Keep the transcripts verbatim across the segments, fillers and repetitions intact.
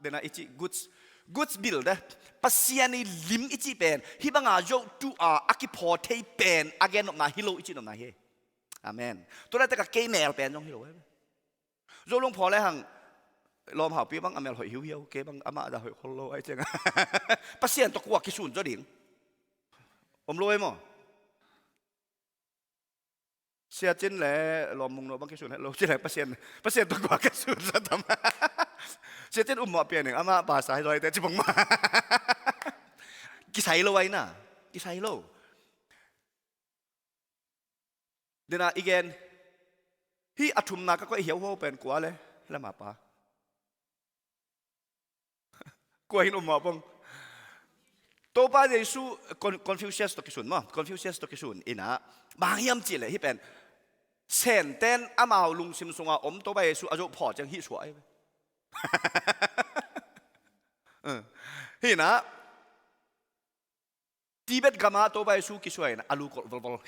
Dena i cih goods, goods bil de. Pasian i lim i cih pen hih banga zohtuh a a kiphaw thei pen a gen nopna hi lo i cih nopna hi. Amen. Tua laitak a kei mel pen zong hi lo. Zo lungphaw le hang lawm haupi bang a mel hoih hiuhiau, kei bang amah dah hoih khol lo ai ciang. Pasian tawh kua kisun zaw ding? Om lo ei maw? Sia Cin le lawm mung no bang kisun het lo ci le Pasian, Pasian tawh kua kisun zaw tam? Sia Cin um mawh pian ning, amah pasa hi zaw hi te ci bang mah. Kisai lo ai na. Kisai lo. Dena i gen, hih a thumna ka koih hiauhuau pen kua le, hih lama pa. Kua hin um mah pong. Topa Jesu Con-, Confucius tawh kisun maw, Confucius tawh kisun inah, bang hiam cih leh hih pen Senten amau lungsim sunga om Topa Jesu a zoh phawt ciang hih suah ahi ve. Hih inah Tibet gamah Topa Jesu kisuai in a lu kolh volvol.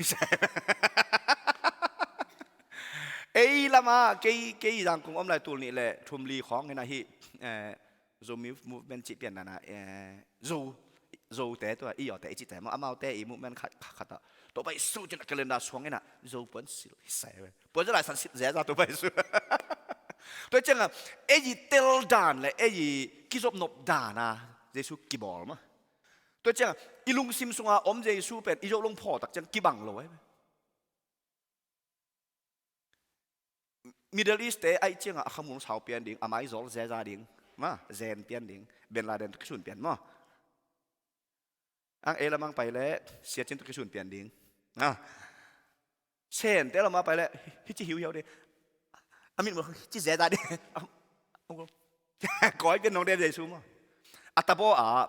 Ei lamah kei, kei Zangkong om lai tul nih le thum li khawng in ahi, eh, Zo Move-, Movement cih pian nana, eh, Zo, Zote tua, i awte i cihte maw, amaute i movement khat, khat, khat ah Topa Jesu cin a calendar suang in a Zo puan sil hi sai ve. Puan zel lai san sil zeza Topa Jesu. Tua ciangah ei i tel dan le ei i kizopnop dan a Jesu kibawl maw. Tua ciangah i lungsim sunga om Jesu pen i zoh lungphaw tak ciang kibang lo ahi ve. Middle East te aih ciangah a khamul sau pian ding, a mai zawl zeza ding, ma, zen pian ding, Bin Laden tawh kisun pian maw. Ang ei lamang pai le Sia Cin tawh kisun pian ding. Ah. Sente lamah pai le hih ci hiuhiau ding. A min maw hih ci zeza ding. Kawi pian nong de Jesu maw. A tabaw ah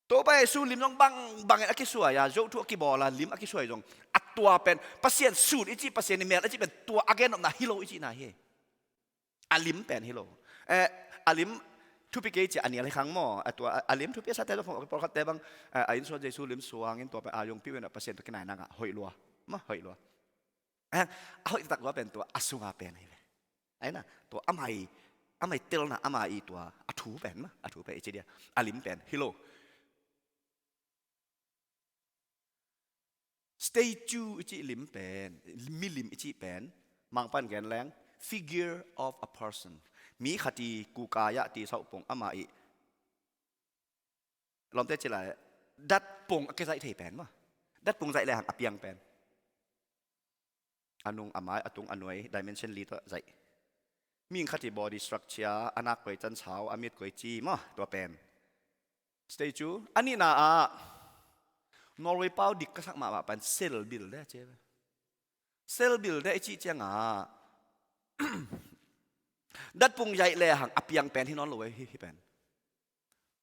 Topa Jesu lim zong bangbang in a kisuai a, zoh thu a kibawl a, lim a kisuai zong a tua pen Pasian sut i cih, Pasian i mel a cih pen tua a gen nopna hi lo i cihna hi. A lim pen hi lo. Eh, a lim thupi kei cia a nial hi khang maw. A tua, a, a lim thupi a sate zong pawlkhatte bang, eh, a inn sua Jesu lim suangin tua pen a yungpi uh in a Pasian tua kinai nangah hoih lua. Maw, hoih lua. Eh, a hoih taktak lua pen tua a sunga pen hi ve. Aina, tua amai, amai telna, amai tua, a thu pen maw, a thu pen i ci dia. A lim pen hi lo. Statue i cih lim pen, milim i cih pen, Mangpan gen leng, figure of a person. Mi khat i kukaya ti sauh pong amah i. Lawmte ci lai, datpung a kizaih thei pen maw. Datpung zaih le hang a piang pen. A nung, a mai, a tung, a nuai, dimension li tawh zaih. Mihing khat i body structure, a nak koi can sau, a mit koi ci maw, tua pen. Statue, a nihna ah, Norway pau dik ka sak mahmah pan sel bil de, ci. Sel bil de i cih ciangah, datpung zaih le hang a piang pen hi nawn lo hi, hi pen.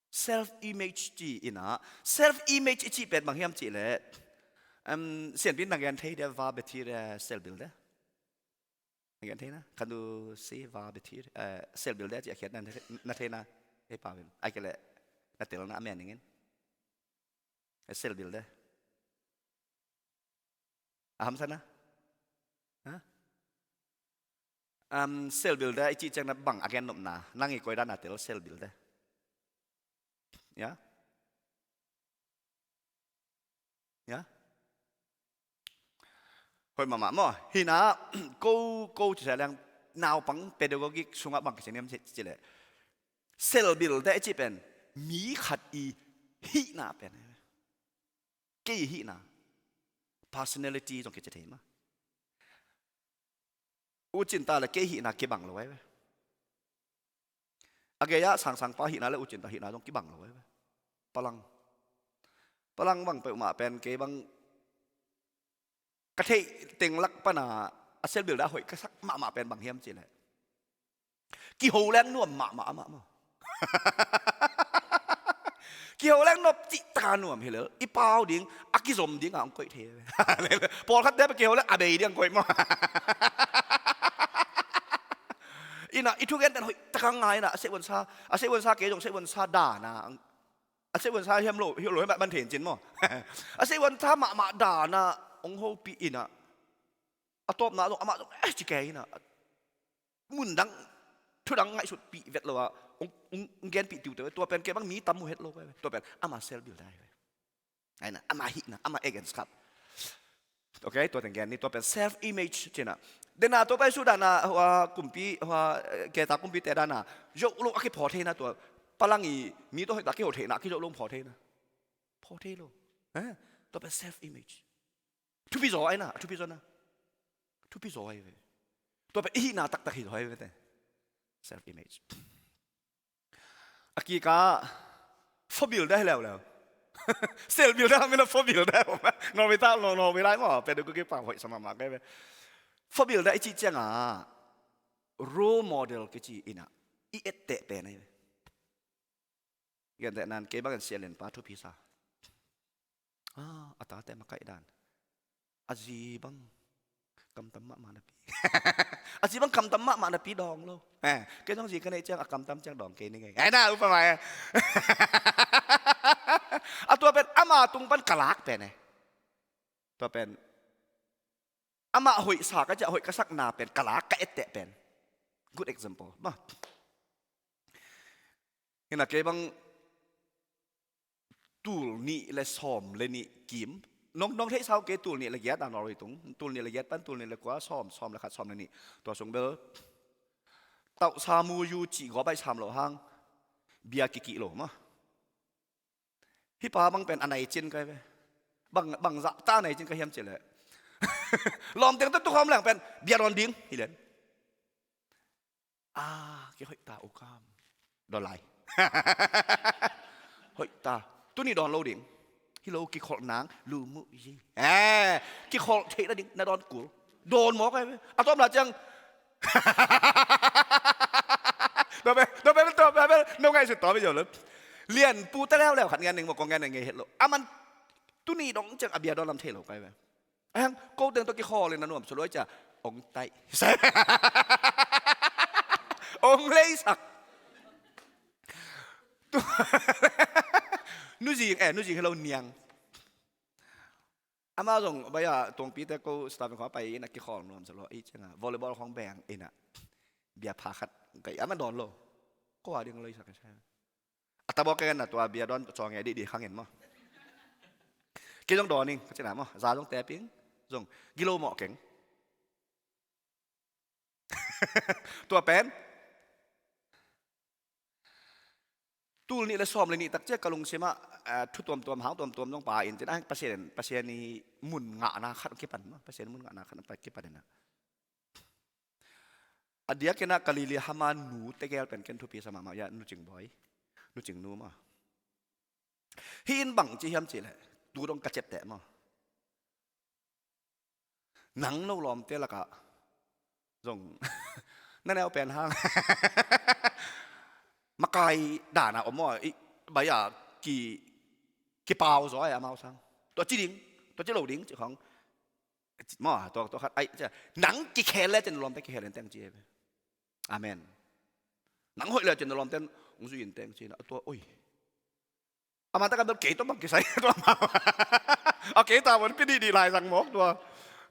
Self image ci inah, self image i cih pen bang hiam cih leh, em, sianpi in na gen thei dia, va bethir, eh, sel bil de. Na gen thei na, kan du si va bethir, eh, sel bil de ci a khiat na, na thei na, ei pau in. Ai ke leh, na tel na a men ning in. Eh, sel bil de. A hamsa na? Ha? Am, sel bil de, i cih ciang na bang a gen nopna, nang i koi dan a tel sel bil de. Ya? Ya? Hoih mahmah maw. Hina, ko, ko ci sa leng, naupang pedagogic sungah bang ka ci niam ci, ci leh. Sel bil de i cih pen, mi khat i hihna pen. Kei hihna, personality zong kici thei mah. U Cin ta le kei hihna kibang lo ai ve. A gei-ah sangsang pa hihna le U Cin ta hihna zong kibang lo ai ve. Palang. Palang bang peuhmah pen kei bang ka theih teng lak pana a sel bil dah hoih ka sak mahmah pen bang hiam cih leh. Kiho leng nuam mahmah amah maw. Kiho leng nop cih taka nuam hi lel. I pau ding, a kizom ding a hong koih thei. Pawlkhatte pen kiho leng a bei ding a hong koih maw. Ina, i thugen pen hoih taka ngai ina, a sehvuansa, a sehvuansa kei zong sehvuansa dana. A sehvuansa hiam lo, hiam lo hiam man thein cin maw. A sehvuansa mahmah dana, hong hopih ina. A tawpna zong, amah zong, eh, ci kei ina. Mundang Thudang ngaihsut pih vet lo a, ung, ung, ung genpih tiuteu. Tua pen kei bang mi tam mu het lo ka ve. Tua pen ama self build dai ve. Aina, ama hihna, ama against khat. Ok, tua teng gen ni, tua pen self image cina. Dena tua pai su dana, hua kumpi, hua, eh, keta kumpi te dana. Zo lo a kipho theina tua. Palangi, mi to hoi ta kiho theina, kizo lo pho theina. Pho thei lo. Eh? Tua pen self image. Thupi zaw aina, thupi zaw na. Thupi zaw ai ve. Tua pen ihina taktak hi zaw ai ve te. Self image. A kika, phobil dai leuleu. Self build dai, mina phobil dai. No mi ta, no, no mi lai mo, pedagogy pa hoi sama ma kai ve. Phobil dai i ci cianga, role model ke ci ina. I etteh pen ai ve. Genteh nan, kei bangin sialen pa thupi sa. Ah, a tate makaih dan. A zi bang kamtam mahmah napi. A zi bang kamtam mahmah napi dawng lo. Eh, kei zong zi ka neih ciang a kamtam ciang dawng kei ni ngei. Eh, na, upama eh. A tua pen ama tung pan ka lak pen eh. Tua pen. Ama hoih sa ka ciah hoih ka sakna pen ka lak ka etteh pen. Good example. Ma. Hina kei bang tul nih le sawm le nih kim. Nong, nong theih sau kei tul nih le giat a nor tung. Tul nih le giat pan tul nih le kua sawm, sawm le khat, sawm le nih. Tua sung bel. Tauh samu yu cih gua baih sam lo hang. Bia kikih lo ma. Hi pa bang pen a nai cin kai ve. Bang, bang zah ta nai cin kai hiam cih le. Lawm teng tu tu khawm leng pen. Bia dawn ding. Hi len. Ah, kihoih ta u kam. Dawn lai. Hoih ta. Tuni dawn lo ding. Hi lo kikholh nang, lu mu yi. Eh, kikholh theih na ding, na dawn kul. Dawn mawk ai ve. A tawm la ciang. Dawn bel, dawn bel, dawn bel, no ngaihsut tawm bel yo lo. Lian pu ta leuleu khat ngen ning mo, kong ngen ning ngei het lo. A man tuni dong ciang a bia dawn lam thei lo kai ve. Ahang, ko teng to kikhawl in a nuam, suluai cia, ong tai. Ong leisak. Tu, nuzing, eh, nuzing hello niang. Ama zong, baya, tuangpi te ko staff khong pai in a kikhawl nuam, suluai, i cianga, volleyball khong beng, in a. Bia pha khat, kai, ama dawn lo. Ko a ding leisak, eh. A tabawk keng na tua bia dawn cawng e dih dih khang en maw. Kei zong dawn ing, ka cina maw. Za zong teping, zong gilo mawh keng. Tua pen. Tul nih le sawm le nih tak cia ka lungsim ah, eh, thu tuamtuam, hang tuamtuam zong pa in, cina Pasian, Pasian i mun ngahna khat kipan maw. Pasian i mun ngahna khat kipan in a. A diakin ah Galili hama nu tegel pen ken thupi sa mahmah ia, nu Cing Bawi, nu Cing nu maw. Hih in bang ci hiam cih leh, tu dong ka ciapteh maw. Nang no lawmte lakah zong na neu pen hang. Makai dana om maw, i, bai a ki, kipau zaw ai amau sang. Tua ci ding, tua ci lo ding, ci khong. Maw, tua, tua khat, ai, cia, nang kikhel le, cin lawmte kikhel en teng ci. Amen. Nang hoih le, cin lawmte, ung zui in teng ci na, tua, oi. Ama taka bel kei tua bang kisai, tua ma. A kei ta bon, pi di di lai sang mawk tua.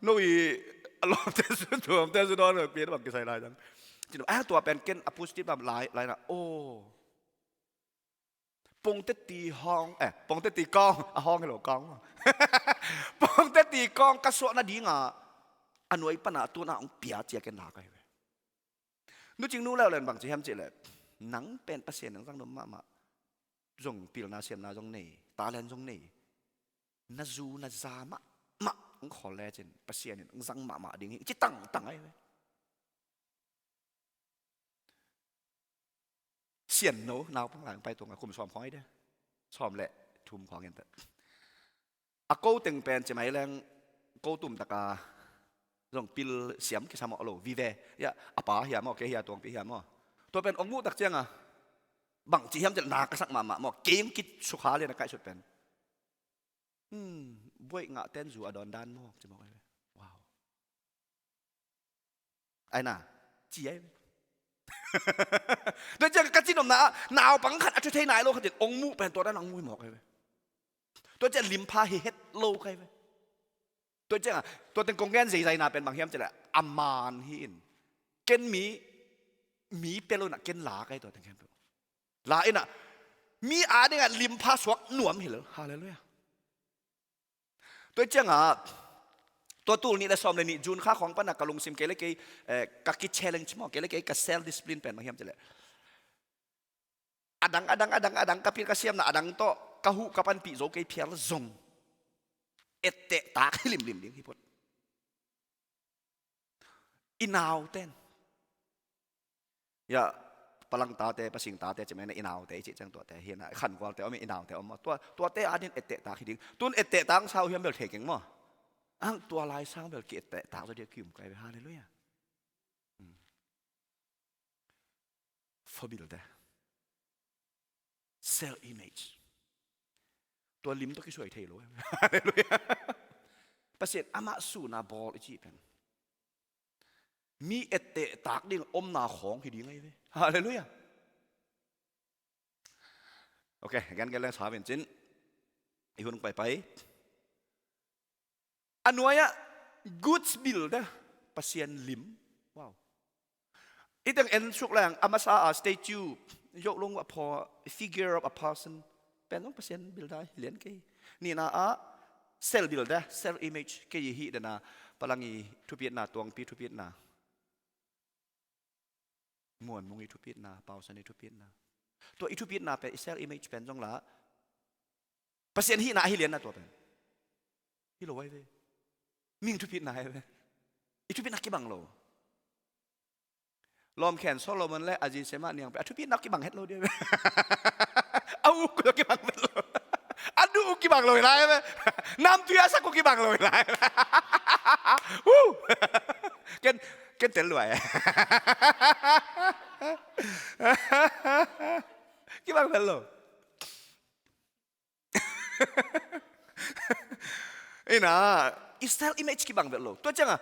No i, lawmte su, lawmte su don, pi bang kisai lai sang. Cin, ah, tua pen ken, a positive lam lai, lai na, oh. Pongte ti hong, eh, pongte ti kong, a hong hello kong. Pongte ti kong ka suah nadinga, a nuai pana tuna hong pia cia ken la kai ve. Nu Cing nu leu len bang ci hiam cih leh, nang pen Pasian nang zang dom mahmah, zong pilna siamna zong nei, talent zong nei. Na zu na za mahmah, hong khol le cin, Pasian in hong zang mahmah ding hi, ci tangtang ai ve. Sian no, naupang lai pai tung a kum sawm khong ai de. Sawm le thum khong in ta. A ko teng pen ci mai leng, ko tum taka zong pil siam kisa mawh lo, vive. Ia, a pa hia maw, kei hia tuangpi hia maw. Tua pen ong muh tak cianga, bang ci hiam cil na ka sak mahmah maw, kei ong kit sukha lian a kaih sut pen. Hmm, buaih ngah ten zu a dawn dan maw, ci maw. Wow. Ai na, ci ai ve. Tua ciang ka cinomna ah, naupang khat a thu thei nai lo khat in ong muh pen tua dan ong muh mawk ai ve. Tua ciang limpha hi het lo kai ve. Tua ciang, tua teng kong gen zeizai na pen bang hiam cih leh, a man hi in. Ken mi, mi pia lo inah ken la ka hi tua teng khempeuh. La inah mi adingah limpha suak nuam hi lo. Halleluiah. Tua ciangah tua tul nih le sawm le nih June kha khawng panah ka lungsim kei le kei, eh, ka ki-challenge maw, kei le kei ka self discipline pen bang hiam cileh, adang adang adang adang ka pil ka siamna adang tawh ka huh ka panpih zo kei phial zong etteh tak hi limlim ding hi phot. I nauten, ya, palang tate, pasing tate, cimena i naute i cih ciang tuate hi na, khankualte om, i naute om maw, tua, tuate adin etteh tak hi ding. Tun etteh tak ang sau hiam bel thei keng maw. Ang tua lai sang bel ki etteh tak zaw dia ki um kai ve. Halleluiah. Fabilte. Self image. Tua lim tawh kisuai thei lo. Halleluiah. Pasian amah suna bawl i cih pen mi etteh tak ding omna khawng hi ding ahi ve. Halleluiah. Ok, gan gel leng sa ven cin. I hun paipai. A nuai-ah goods bil te, Pasian lim. Wow. I teng en suk leng a masa a statue, yoh lung a phaw, figure of a person pen zong Pasian bil dai lian kei. Nihna ah sel bil te, self image kei i hih dena, palang i thupitna, tuangpi thupitna, muanmung i thupitna, pausan i thupitna. Tua i thupitna pen, i self image pen zong la Pasian hihna ahi lianna tua pen hi lo ai ve. Mihing thupitna ai ve. I thupitna kibang lo. Lawmkhen Solomon le a zi Sema niang pen a thupitna kibang het lo dia ve. A uk lo kibang het lo. A du uk kibang lo hi lai ve. Namtui a sak uk kibang lo hi lai ve. Woo! Ken, ken tel luai. Kibang het lo. Ina, i self image kibang vet lo. Tua cianga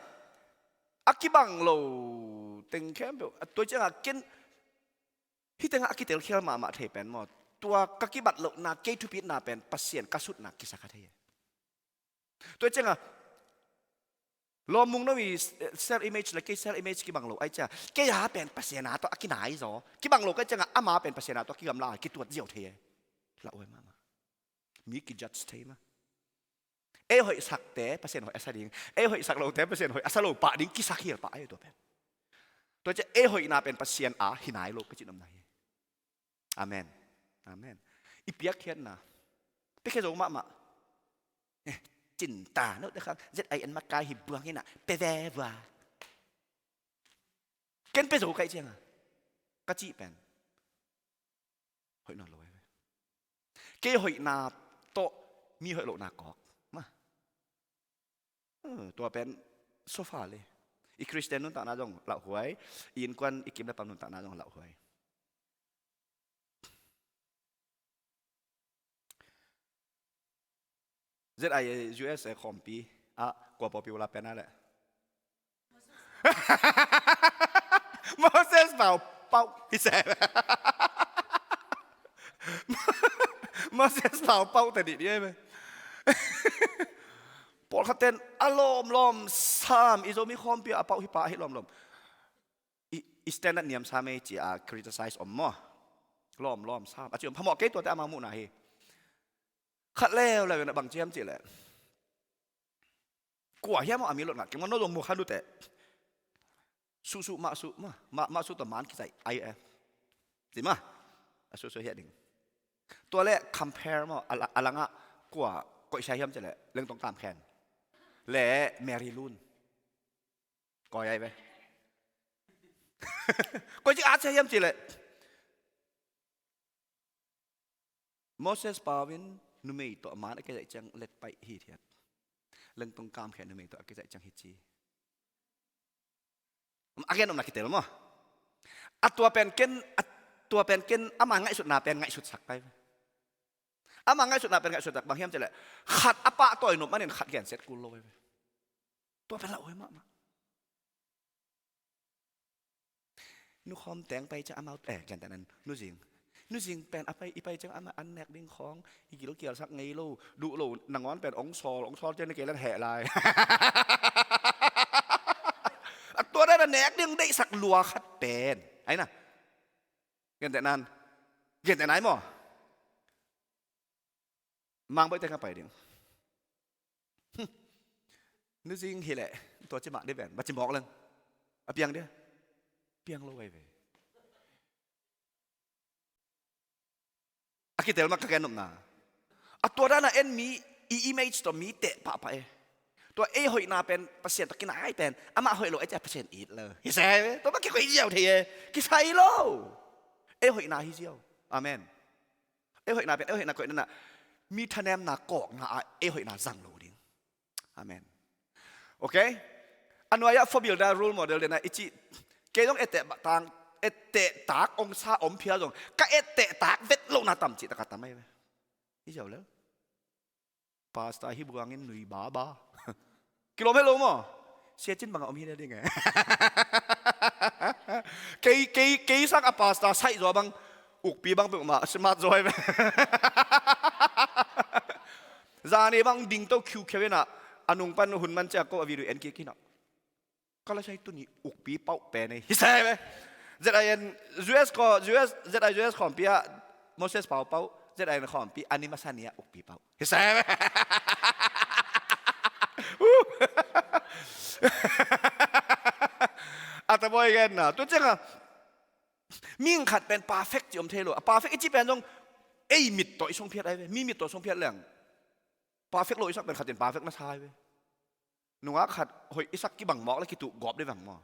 a kibang lo teng khempeuh, tua cianga ken hih tengah a kitelkhial mahmah thei pen maw. Tua ka kibat lohna, kei thupitna pen Pasian ka sutna kisa kha thei. Tua cianga lawmung no i self image le kei self image kibang lo ai cia. Kei a pen Pasian a tawh a kinai zaw. Kibang lo kai cianga ama pen Pasian a tawh a kigamla a kituat ziau thei e. Lauhuai mahmah. Mi kijudge thei mah. Ei hoihsakte Pasian hoih a sa ding. Ei hoihsak lote Pasian hoih a sa lo pah ding kisakhial pah ai tua pen. Tua cia ei hoihna pen Pasian a hi nai lo ka cin omna hi. Amen. Amen. I piakkhiatna. Piakkhiat zo mahmah. Eh, cinta no te khang Z I N makai hi buang hi na pe ve vua. Ken pe zo kai cianga ka cih pen hoih nawn lo ai ve. Kei hoihna tawh mi hoih lohna kawk ma. Tua pen sofa le i Christian nuntakna zong lauhuai, i innkuan i kim le pam nuntakna zong lauhuai. Z I U S A khawmpi ah kua pawlpi uh la pen a leh Moses pau pau hi se. Moses pau pau ta dih dih ai ve. Pawlkhat ten a lawmlawm sam i Zomi khawmpi a pau hi pa ahi lawmlawm. I, i standard niam sam ei ci a criticize om maw. Lawmlawm sam a ci om phamawh kei tuate ama muhna hi. Khat leuleu in a bang ciam cih leh kua hiam aw a mi lot ngah kei maw, no zong mu khan dute. Suhsuh mahsuh mah, mahsuh tawh man kizaih ai e. Ci mah a suhsuh hiah ding. Tua le compare maw, a langah kua koihsia hiam cih leh Lengtong Kam Khen le Mary Lun. Koi ai ve. Koi cik at sia hiam cih leh Moses pau in numei tawh a man a kizaih ciang let paih hi thiat. Lengtong Kam Khen numei tawh a kizaih ciang hi ci. A gen omna kitel maw. A tua pen ken, a tua pen ken ama ngaihsutna pen ngaihsutsak kai ve. Ama ngaihsutna pen ngaihsutsak bang hiam cih leh khat a pahtawi nop manin khat genset kul lo ve. Tua pen lauhuai mahmah. Nukhawm teng pai ciang amau, eh, gentehna nuzing. Nuzing pen a pai, i pai ciang amah an nek ding khawng i gilkialsak ngei lo, duh lo, nangawn pen ong sawl, ong sawl ciang na kei lan heh lai. A tua dan a nek ding deihsak lua khat pen ai na. Gentehna in, gentehna hi maw? Mang baih teng a pai ding. Nuzing hi leh tua ci mah dih ven, va ci mawk leng a piang dih a, piang lo ahi ve. A kitel mah ka gen nopna, a tua dan a en mi, i image tawh mi teh pahpah e. Tua ei hoihna pen Pasian tawh kinai pen, amah hoih lo ei ci a Pasian it lo hi se ve. Tua mah kikoih ziau thei e. Kisai lo. Ei hoihna hi ziau. Amen. Ei hoihna pen ei hoihna koihna, mi thanemna kawkna ah ei hoihna zang lo ding. Amen. Ok. A nuai-ah Fobilda role model dena i cih, kei zong etteh tang, etteh tak ong sa om phial zong ka etteh tak vet lohna tam cih taka tam ahi ve. I ziau lel. Pastor hi buangin nui baba. Kilawm het lo maw? Siacin bangah om hi na ding e. Kei, kei, kei sang a pastor saih zaw bang, ukpi bang peuhmah smart zaw hi ve. Zani bang dingto khiukheu inah, a nung pan hun man ciah ko a video en kik hinah. Ka la sai tuni ukpi pauh pen ei hi sai ve. Z I N U S ko, U S, Z I U S khawmpi ah Moses Pauh pauh, Z I N khawmpi a ni masa ni ah ukpi pauh hi sai ve. A tabawi genna tu cianga, mihing khat pen perfect ci om thei lo. A perfect i ci pen zong ei mit tawh i sungphiat ai ve. Mi mit tawh sungphiat leng perfect lo i sak pen khatin perfect na sai ve. Nungak khat hoih i sak kibang mawk le kituh gawp dei bang maw?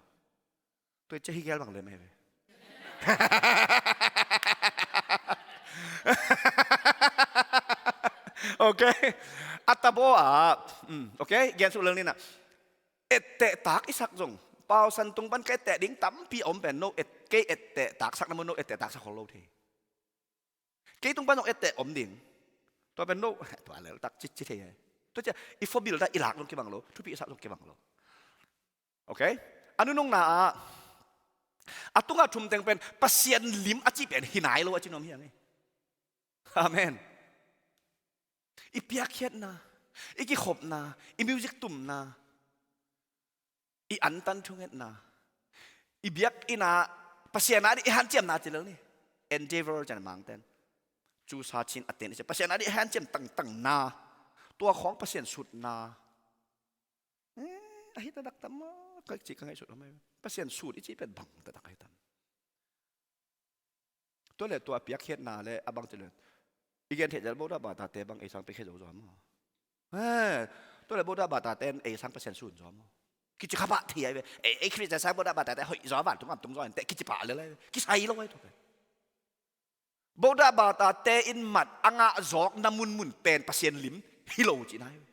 Tua i cia hi gel bang lem ahi ve. Ok. A tabaw ah, mm, ok, gen suk lel nina. Etteh tak i sak zong, Pau San tung pan ka etteh ding tampi a om pen no et, kei etteh tak sak na mu no etteh tak sak khol lo thei. Kei tung pan zong etteh om ding. Tua pen no, tua lel tak citci thei he. Tua cia i fobil ta i lak zong kibang lo, thupi i sak zong kibang lo. Ok? A nunungna ah a tunga thum teng pen Pasian lim a ci pen hi nai lo a ci nuam hi ang e. Amen. I piakkhiatna, i kikhopna, i music tumna, i antan thungetna, i biakinn ah Pasian adih i hanciamna ci lel ni. Endeavor cian mangten, cusa cin a ten i ci Pasian adih i hanciam tangtangna, tua khawng Pasian sutna. Eh, a hita daktam maw? Ka ci ka ngaihsut a mai Pasian sut i ci pen bang ta dak a hitam. Tua le tua piakkhiatna le a bang ci le i gen theih zel Boda Bata te bang ei sang piakkhiat zo zaw maw? Eh, tua le Boda Bata te ei sang Pasian sun zaw maw? Kici kha pah thei ai ve. Ei, ei Khristian sang Boda Bata te hoih zaw, vantung am tung zaw an te kici pah le lai ve. Kisai lo ai tua pen. Boda Bata te in mat a ngah zawk na munmun pen Pasian lim hi lo ci nai ve.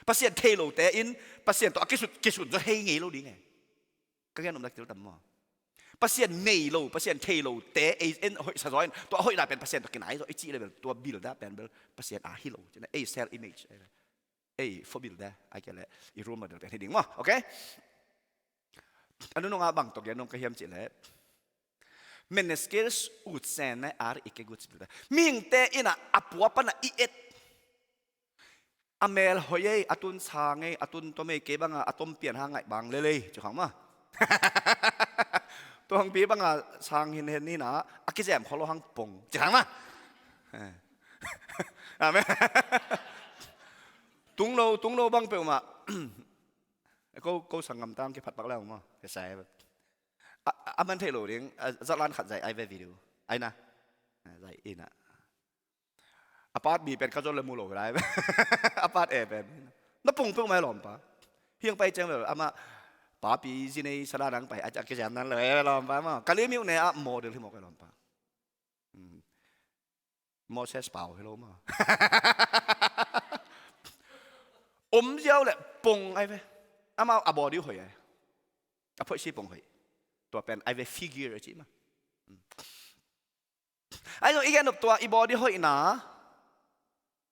Pasian thei lo te in Pasian tawh a kisut, kisun zaw hei ngei lo ding e. Ka gen nopna kitel tam maw? Pasian nei lo, Pasian thei lo te ei en hoih sa zaw in, tua a hoihna pen Pasian tawh kinai zaw i cih le bel, tua bil dah pen bel Pasian a hi lo cih na, ei self image, ei fobil dah a kia le i role model pen hi ding maw? Ok. A nunung a bang tawh gen nong ka hiam cih le, menneskers utseende er ikke Guds bilde. Mihingte in a, a pua pan a i et, a mel hoih ei, a tun sang ei, a tun tom ei, kei banga a tom pian hang ngaih bang lel ei ci khang ma. Tuangpi banga sang hin hen hina a kizem kholo hang pong ci khang ma. Amen. Tunglo, tunglo bang peuhmah. Ko, ko sanggam tang kiphat pak leu ma. Kisai. A, a man thei lo ding, a, zatlan khat zai ai ve video. Ai na. Zai ina. A part B pen ka zon le mu lo lai. A part A pen na pung pung mai lawmpa. Hiang pai ceng ve, amah papi zinei sadanang pai a kiziam nan le lawmpa ma. Ka li miu ne a model hi mawk lawmpa. Moses Pau hi lo ma. Om ziau le pung ai ve. Amah a body hoih ai. A phoih si pung hoih. Tua pen ai ve figure a ci ma. Ai zong i gen nop tua i body hoihna,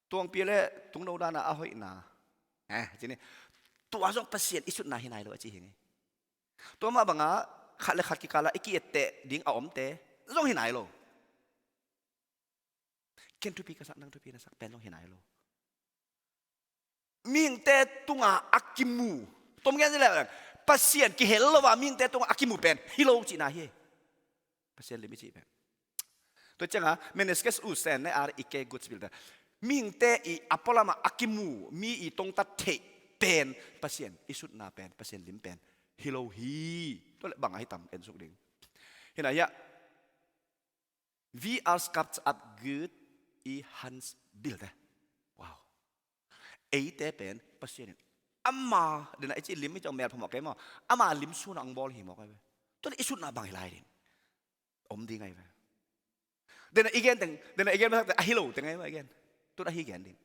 tuangpi le tungno dana a hoihna. Eh, cini. Tua zong Pasian i sutna hi nai lo a ci hi ngi. Tua mah banga khat le khat kikala i ki-etteh ding a omte zong hi nai lo. Ken thupi ka sak, nang thupi na sak pen zong hi nai lo. Mihingte tunga a kimu. Tom gen le Pasian kihel lo a mihingte tunga a kimu pen hi lo cihna hi. Pasian lim i cih pen. Tua ciangah Meniscus usen ne ar i ke guts bilte, mihingte i a pualamah a kimu mi i tongtat theih pen Pasian i sutna pen, Pasian lim pen hi lo hi. Tua le bang ahi tam en suk ding. Hinah hiah, we are sculpted up good i hands bilte. Wow. Eite pen Pasian in ama dena i cih lim i cih ong mel phamawh kei maw, ama lim suna ong bawl hi mawk ai ve. Tua le i sutna bang hi lai ding. Om ding ai ve. Dena i gen teng, dena i gen masak teng ahi lo teng ai ve i gen. Tun ahi gen ding.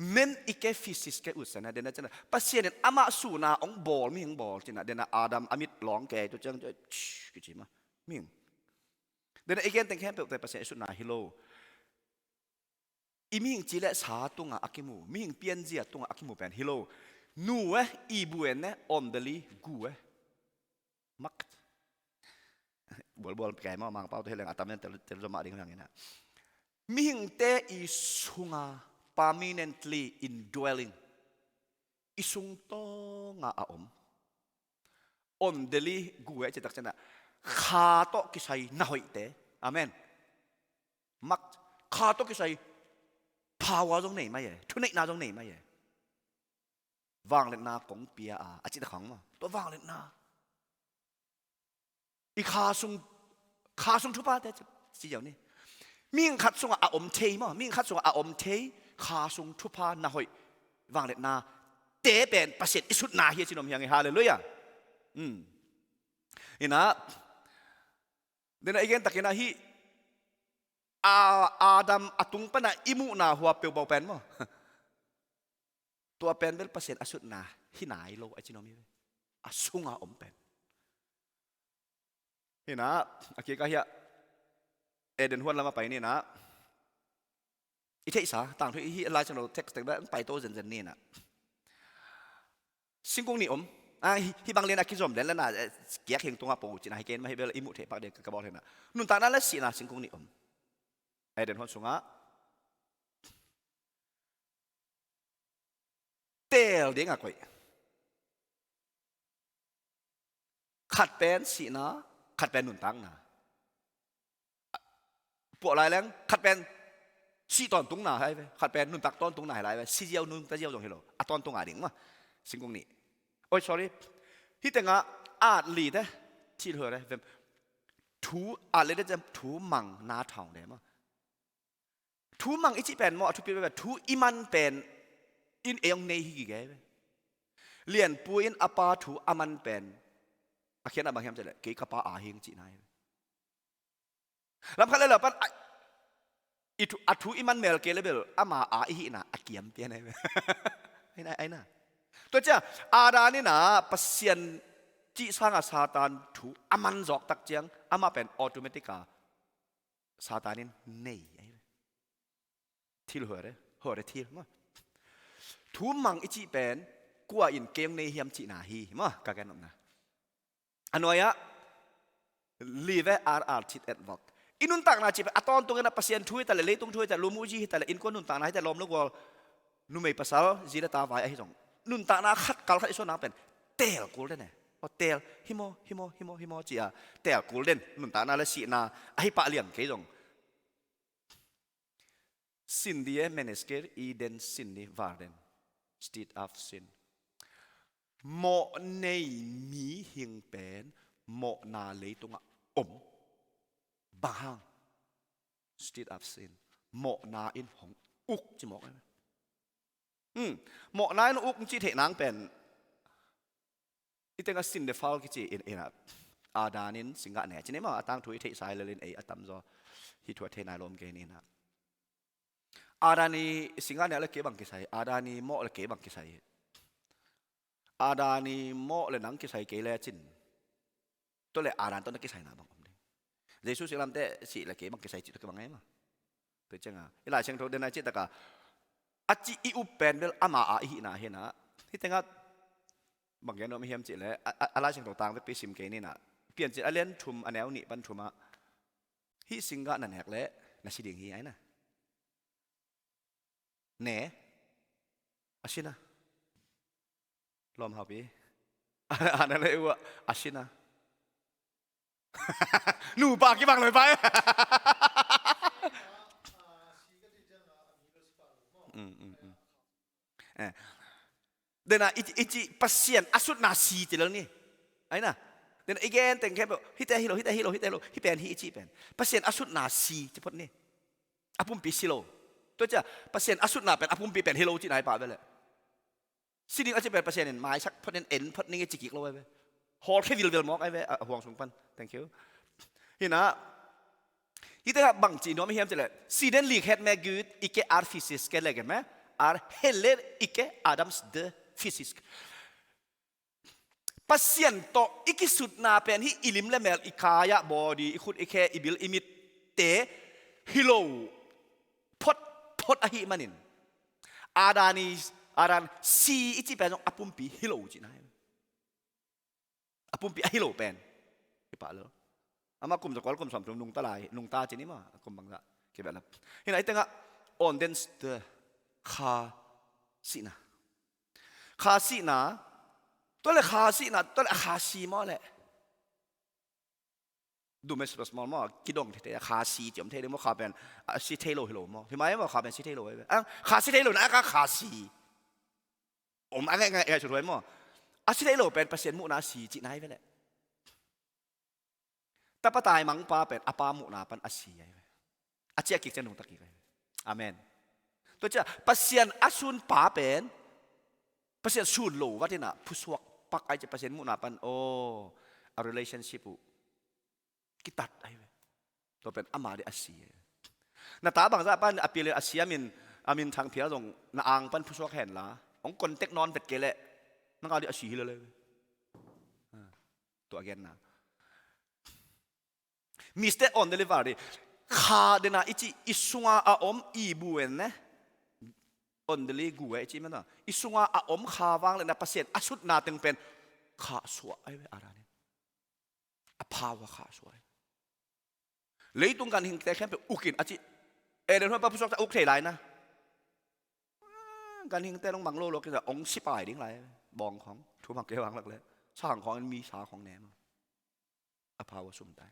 Men i ke physics ke utsan a dena cina Pasian in amah suna ong bawl, mihing bawl cina dena Adam a mit lawng kei tu ciang kici ma mihing. Dena i gen teng khempeuh te Pasian i sutna hi lo. I mihing ci le sa tungah a kimu, mihing pianzia tungah a kimu pen hi lo. Nu eh, i buen eh, ondeli gu eh. Mak. Bualbual kai maw, Mangpau tu hi leng a tam en tel, tel zomah ding hiang inah. Mihingte i sunga permanently indwelling. I sung tonga a om. Ondeli gu eh citak cianah. Kha tawh kisai na hoihte. Amen. Mak, kha tawh kisai power zong nei mai e, thuneihna zong nei mai e. Vangliatna kong pia a, a cih ta khang maw. Tua vangliatna. I kha sung, kha sung thuphate ci, ci ziau ni. Mihing khat sungah a om thei maw, mihing khat sungah a om thei, kha sung thupha na hoih, vangliatna te pen Pasian i sutna hi a ci nuam hiang hi, halleluiah. Hmm. Inah, dena i gen takin ahi, a, Adam a tung pana i muhna hua peuhbau pen maw. Tua pen bel Pasian a sutna hi nai lo a ci nuam hi ve. A sunga om pen. Hinah, a kikah hiah Eden huan lamah pai ninah. I theihsa, tangthu i hi Lai Siangtho text teng bel pai to zenzen ninah. Singkung nih om. Ah, hi, hi bang lian a kizom lian lana, eh, kiak hing tungah po cina hi ken mah hi bel i muh theih pak ding ka, ka bawl hinah. Nuntakna le sihna singkung nih om. Eden huan sungah. Teel dingah koih. Khat pen sihna, khat pen nuntakna. Puah lai leng, khat pen sih tawntungna hi lai ve, khat pen nuntak tawntungna hi lai ve, si ziau nungta ziau zong hi lo, a tawntunga ding mah. Singkung nih. Oi, sorry. Hih tengah at li te, thil hua te, vem. Thu at li te, thu mang na thawng te mah. Thu mang i cih pen maw, a thupi ve, thu i man pen in ei ong nei hi gige ve. Lianpu in a pa thu a man pen a khiatna bang hiam cih leh, kei ka pa a hing cihna hi ve. Lam khat le lo pan a, i thu, a thu i man mel kei le bel ama a i hihna a kiam pian hi ve. Aina, aina. Tua cia Adam ina Pasian cih sanga Satan thu a man zawk tak ciang amah pen automatic a Satan in nei ahi ve. Thil hua re, hua re thil maw. Thu mang i cih pen kua in kei ong nei hiam cihna hi maw, ka gen nopna. A nuai-ah live ar ar thit et vak. I nuntakna cih pen a tawntung ina Pasian thu hi ta leh, leitung thu hi ta leh, lumuhzi hi ta leh, innkuan nuntakna hi ta leh, lawm le gual, numei pasal, zi le ta vai ahi zong, nuntakna khat kal khat i suan nang pen teel kul den e. Aw teel, hi maw, hi maw, hi maw, hi maw ci-a teel kul den. Nuntakna le sihna ahi pah liang kei zong. Sin di e menesker i den sin di var den. State of sin. Mawh nei mihing pen mawhna leitungah om. Bang hang? State of sin. Mawhna in hong uk ci mawk. Hmm. Mawhna in uk ci theih nang pen i tengah sin le fall kici in, ina Adam in singgah ne ci ni maw, a tangthu i theihsa hi lel in ei a tamzaw hih thu a thei nai lawm kei ni ina. Adam i singgah ne le kei bang kisai, Adam i mawh le kei bang kisai. Adam i mawh le nang kisai kei le cin. Tua le Adam tawh na kisaina bang om ding. Jesu sih lamte sih le kei bang kisai cih tawh kibang ngai maw. Tua cianga i Lai Siangtho dena cih taka a cih i up pen bel ama a i hihna hi na. Hih tengah bang gen nuam hiam cih le a, a, a Lai Siangtho tang vekpi sim kei ni na. Piancil a lian thum a neu nih pan thum ah hih singgah na nek le na si ding hi ai na. Ne. A si na. Lawm haupi. Ana le uh ah a si na. Nupa kibang lo hi pai. Mm, mm, mm. Eh. Dena i, i cih Pasian a sutna si ci lel ni. Aina. Dena i gen teng khempeuh hihte hi lo, hihte hi lo, hihte hi lo, hih pen hi i cih pen Pasian a sutna si ci phot ni. A pumpi si lo. Tua cia Pasian a sutna pen a pumpi pen hi lo cihna hi pah ve leh. Si ding a cih pen Pasian in maisak phot in en phot ning i ci kik lo ai ve. Hawlkhia vilvel mawk ai ve a huang sung pan. Thank you. Hina. Hih tengah bang ci nuam hiam cih leh, siden likhet me Gud ikke er fysiske legeme, er heller ikke Adams døde fysisk. Pasian tawh i kisutna pen hih i lim le mel, i kai-ah body, i khut i khe, i bil i mitte hi lo phot phot ahih manin, Adam i, Adam si i cih pen zong a pumpi hi lo cihna hi. A pumpi a hi lo pen i pah lo. Amah kum zakol kum sawmthum nungta lai, nungta ci ni maw, a kum bangzah kibehlap. Hina i tengah åndens død, kha sihna. Kha sihna, tua leh kha sihna, tua leh a kha si maw leh? Dumme sipasmol maw, kidong thei thei, a kha si ci om thei ding maw, kha pen a si thei lo hi lo maw? Hi mai maw, kha pen si thei lo ai ve. A kha si thei lo na, a kha si om a ngaih ngaih ngaih suthuai maw? A si thei lo pen Pasian muhna a si cihna hi ve leh. Tapa taimangpa pen a pa muhna pan a si ai ve. A ciah kik ciang nungta kik ai ve. Amen. Tua ciah Pasian a sun pa pen, Pasian sun lo vatinah phusuak pak ai ciah Pasian muhna pan, aw, a relationship uh kitat ai ve. Tua pen ama dih a si ai ve. Na ta bangzah pan a pilin a si a min, a min thang phial zong na ang pan phusuak hen la, hong contact nawn vet kei leh, nang a dih a si hi lel ai ve. Tua a genna. Mistake on delivery. Kha dena i cih i sunga a om i bu en ne. On deli gu e i cih mena. I sunga a om kha vang le na Pasian a sutna teng pen kha suah ai ve a danin. A power kha suah ai. Leitung ganhingte khempeuh ukin a cih. Eden huan pa phusuak ta uk thei lai na. Ganhingte long mang lo lo kisa ong sipai ding lai. Bawng khong. Thu mang kei vang lak le. Sang khong in mi sa khong nem. A power sum tai.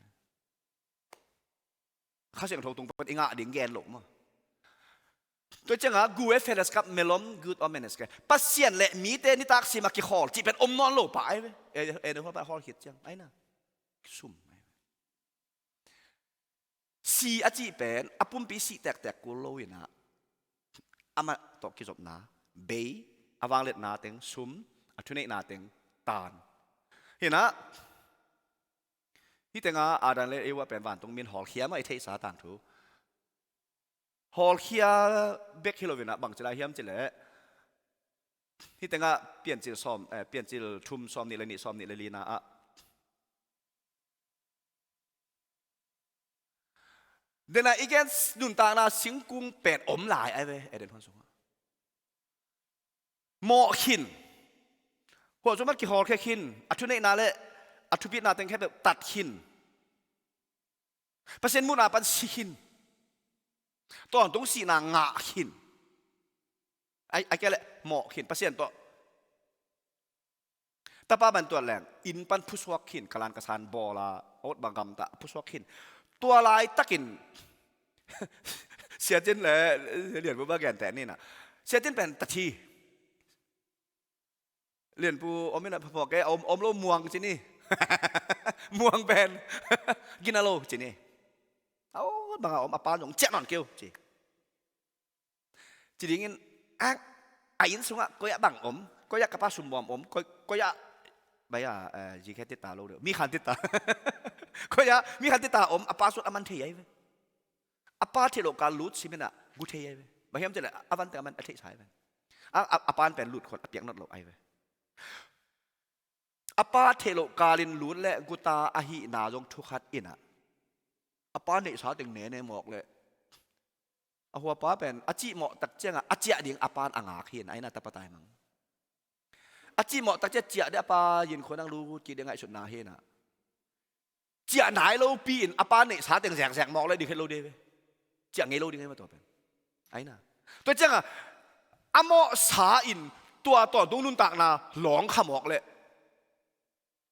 Kha Siangtho tung pan i ngah ding gen lo maw? Tua cianga gu e fellowship melom good omen es ke. Pasian le mite nitak sima kikhawl cih pen om nawn lo pah ai ve. E, e, e, pa hawl khit ciang. Ai na. Sum ai ve. Si a cih pen a pumpi sih tektek kul lo inah. Amah tawh kizopna, bei, a vangliatna teng sum, a thuneihna teng taan. Hinah, hih tengah Adam le Eva pen vantung min hawlkhia mah i theihsa tangthu. Hawlkhia bek hi lo inah bang ci lai hiam cih leh. Hih tengah Piancil sawm, eh, Piancil thum sawm nih le nih, sawm nih le lina ah. Dena i gen nuntakna singkung pen om lai ai ve, Eden huan sungah. Mawh khin. Huah sungah kihawlkhia khin. A thuneihna le a thupitna teng khempeuh tat khin. Pasian muhna pan si khin. Tawntung sihna ngah khin. Ai, ai kia le mawh khin. Pasian tawh Tapa ban tuat leng, inn pan phusuak khin, kalan kasan bawla, awt bang gamta phusuak khin. Tua laitakin, Siatin le Lianpu ba genteh nina. Siatin pen tathi. Lianpu om ina phaphuak e, om, om lo muang cini. Muang pen. Gina lo cini. Awt banga om, a pa zong ciah nawn keu ci. Ci dingin, a, a inn sungah koi ah bang om, koi ah ka pa sumbuam om, koi, koi ah, bai ah, eh, zikhe tita lo deuh, mi khan tita. Koi ah, mi khan tita om, a pa sut a man thei ai ve. A pa theih loh kal lut siminah gu thei ai ve. Bang hiam cih leh, a vante a man a theihsa ai ve. A, a, a pan pen lut khon, a piak not lo ai ve. A pa theih loh kalin lut le guta ahihna zong thukhat inah. A pa neihsa teng nene mawk le. A huapa pen a cihmawh tak ciangah a ciah ding a pan a ngak hi in a ina tapa taimang. A cihmawh tak ciah ciah deh a pa yinkhuan ang lut kih deh ngaihsutna hi inah. Ciah nai lopi in a pa neihsa teng zekzek mawk le dikhet lo deh ve. Ciah ngei lo ding hi ma tua pen. Aina. Tua ciangah a mawhsa in tua tawntung nuntakna lawng kha mawk leh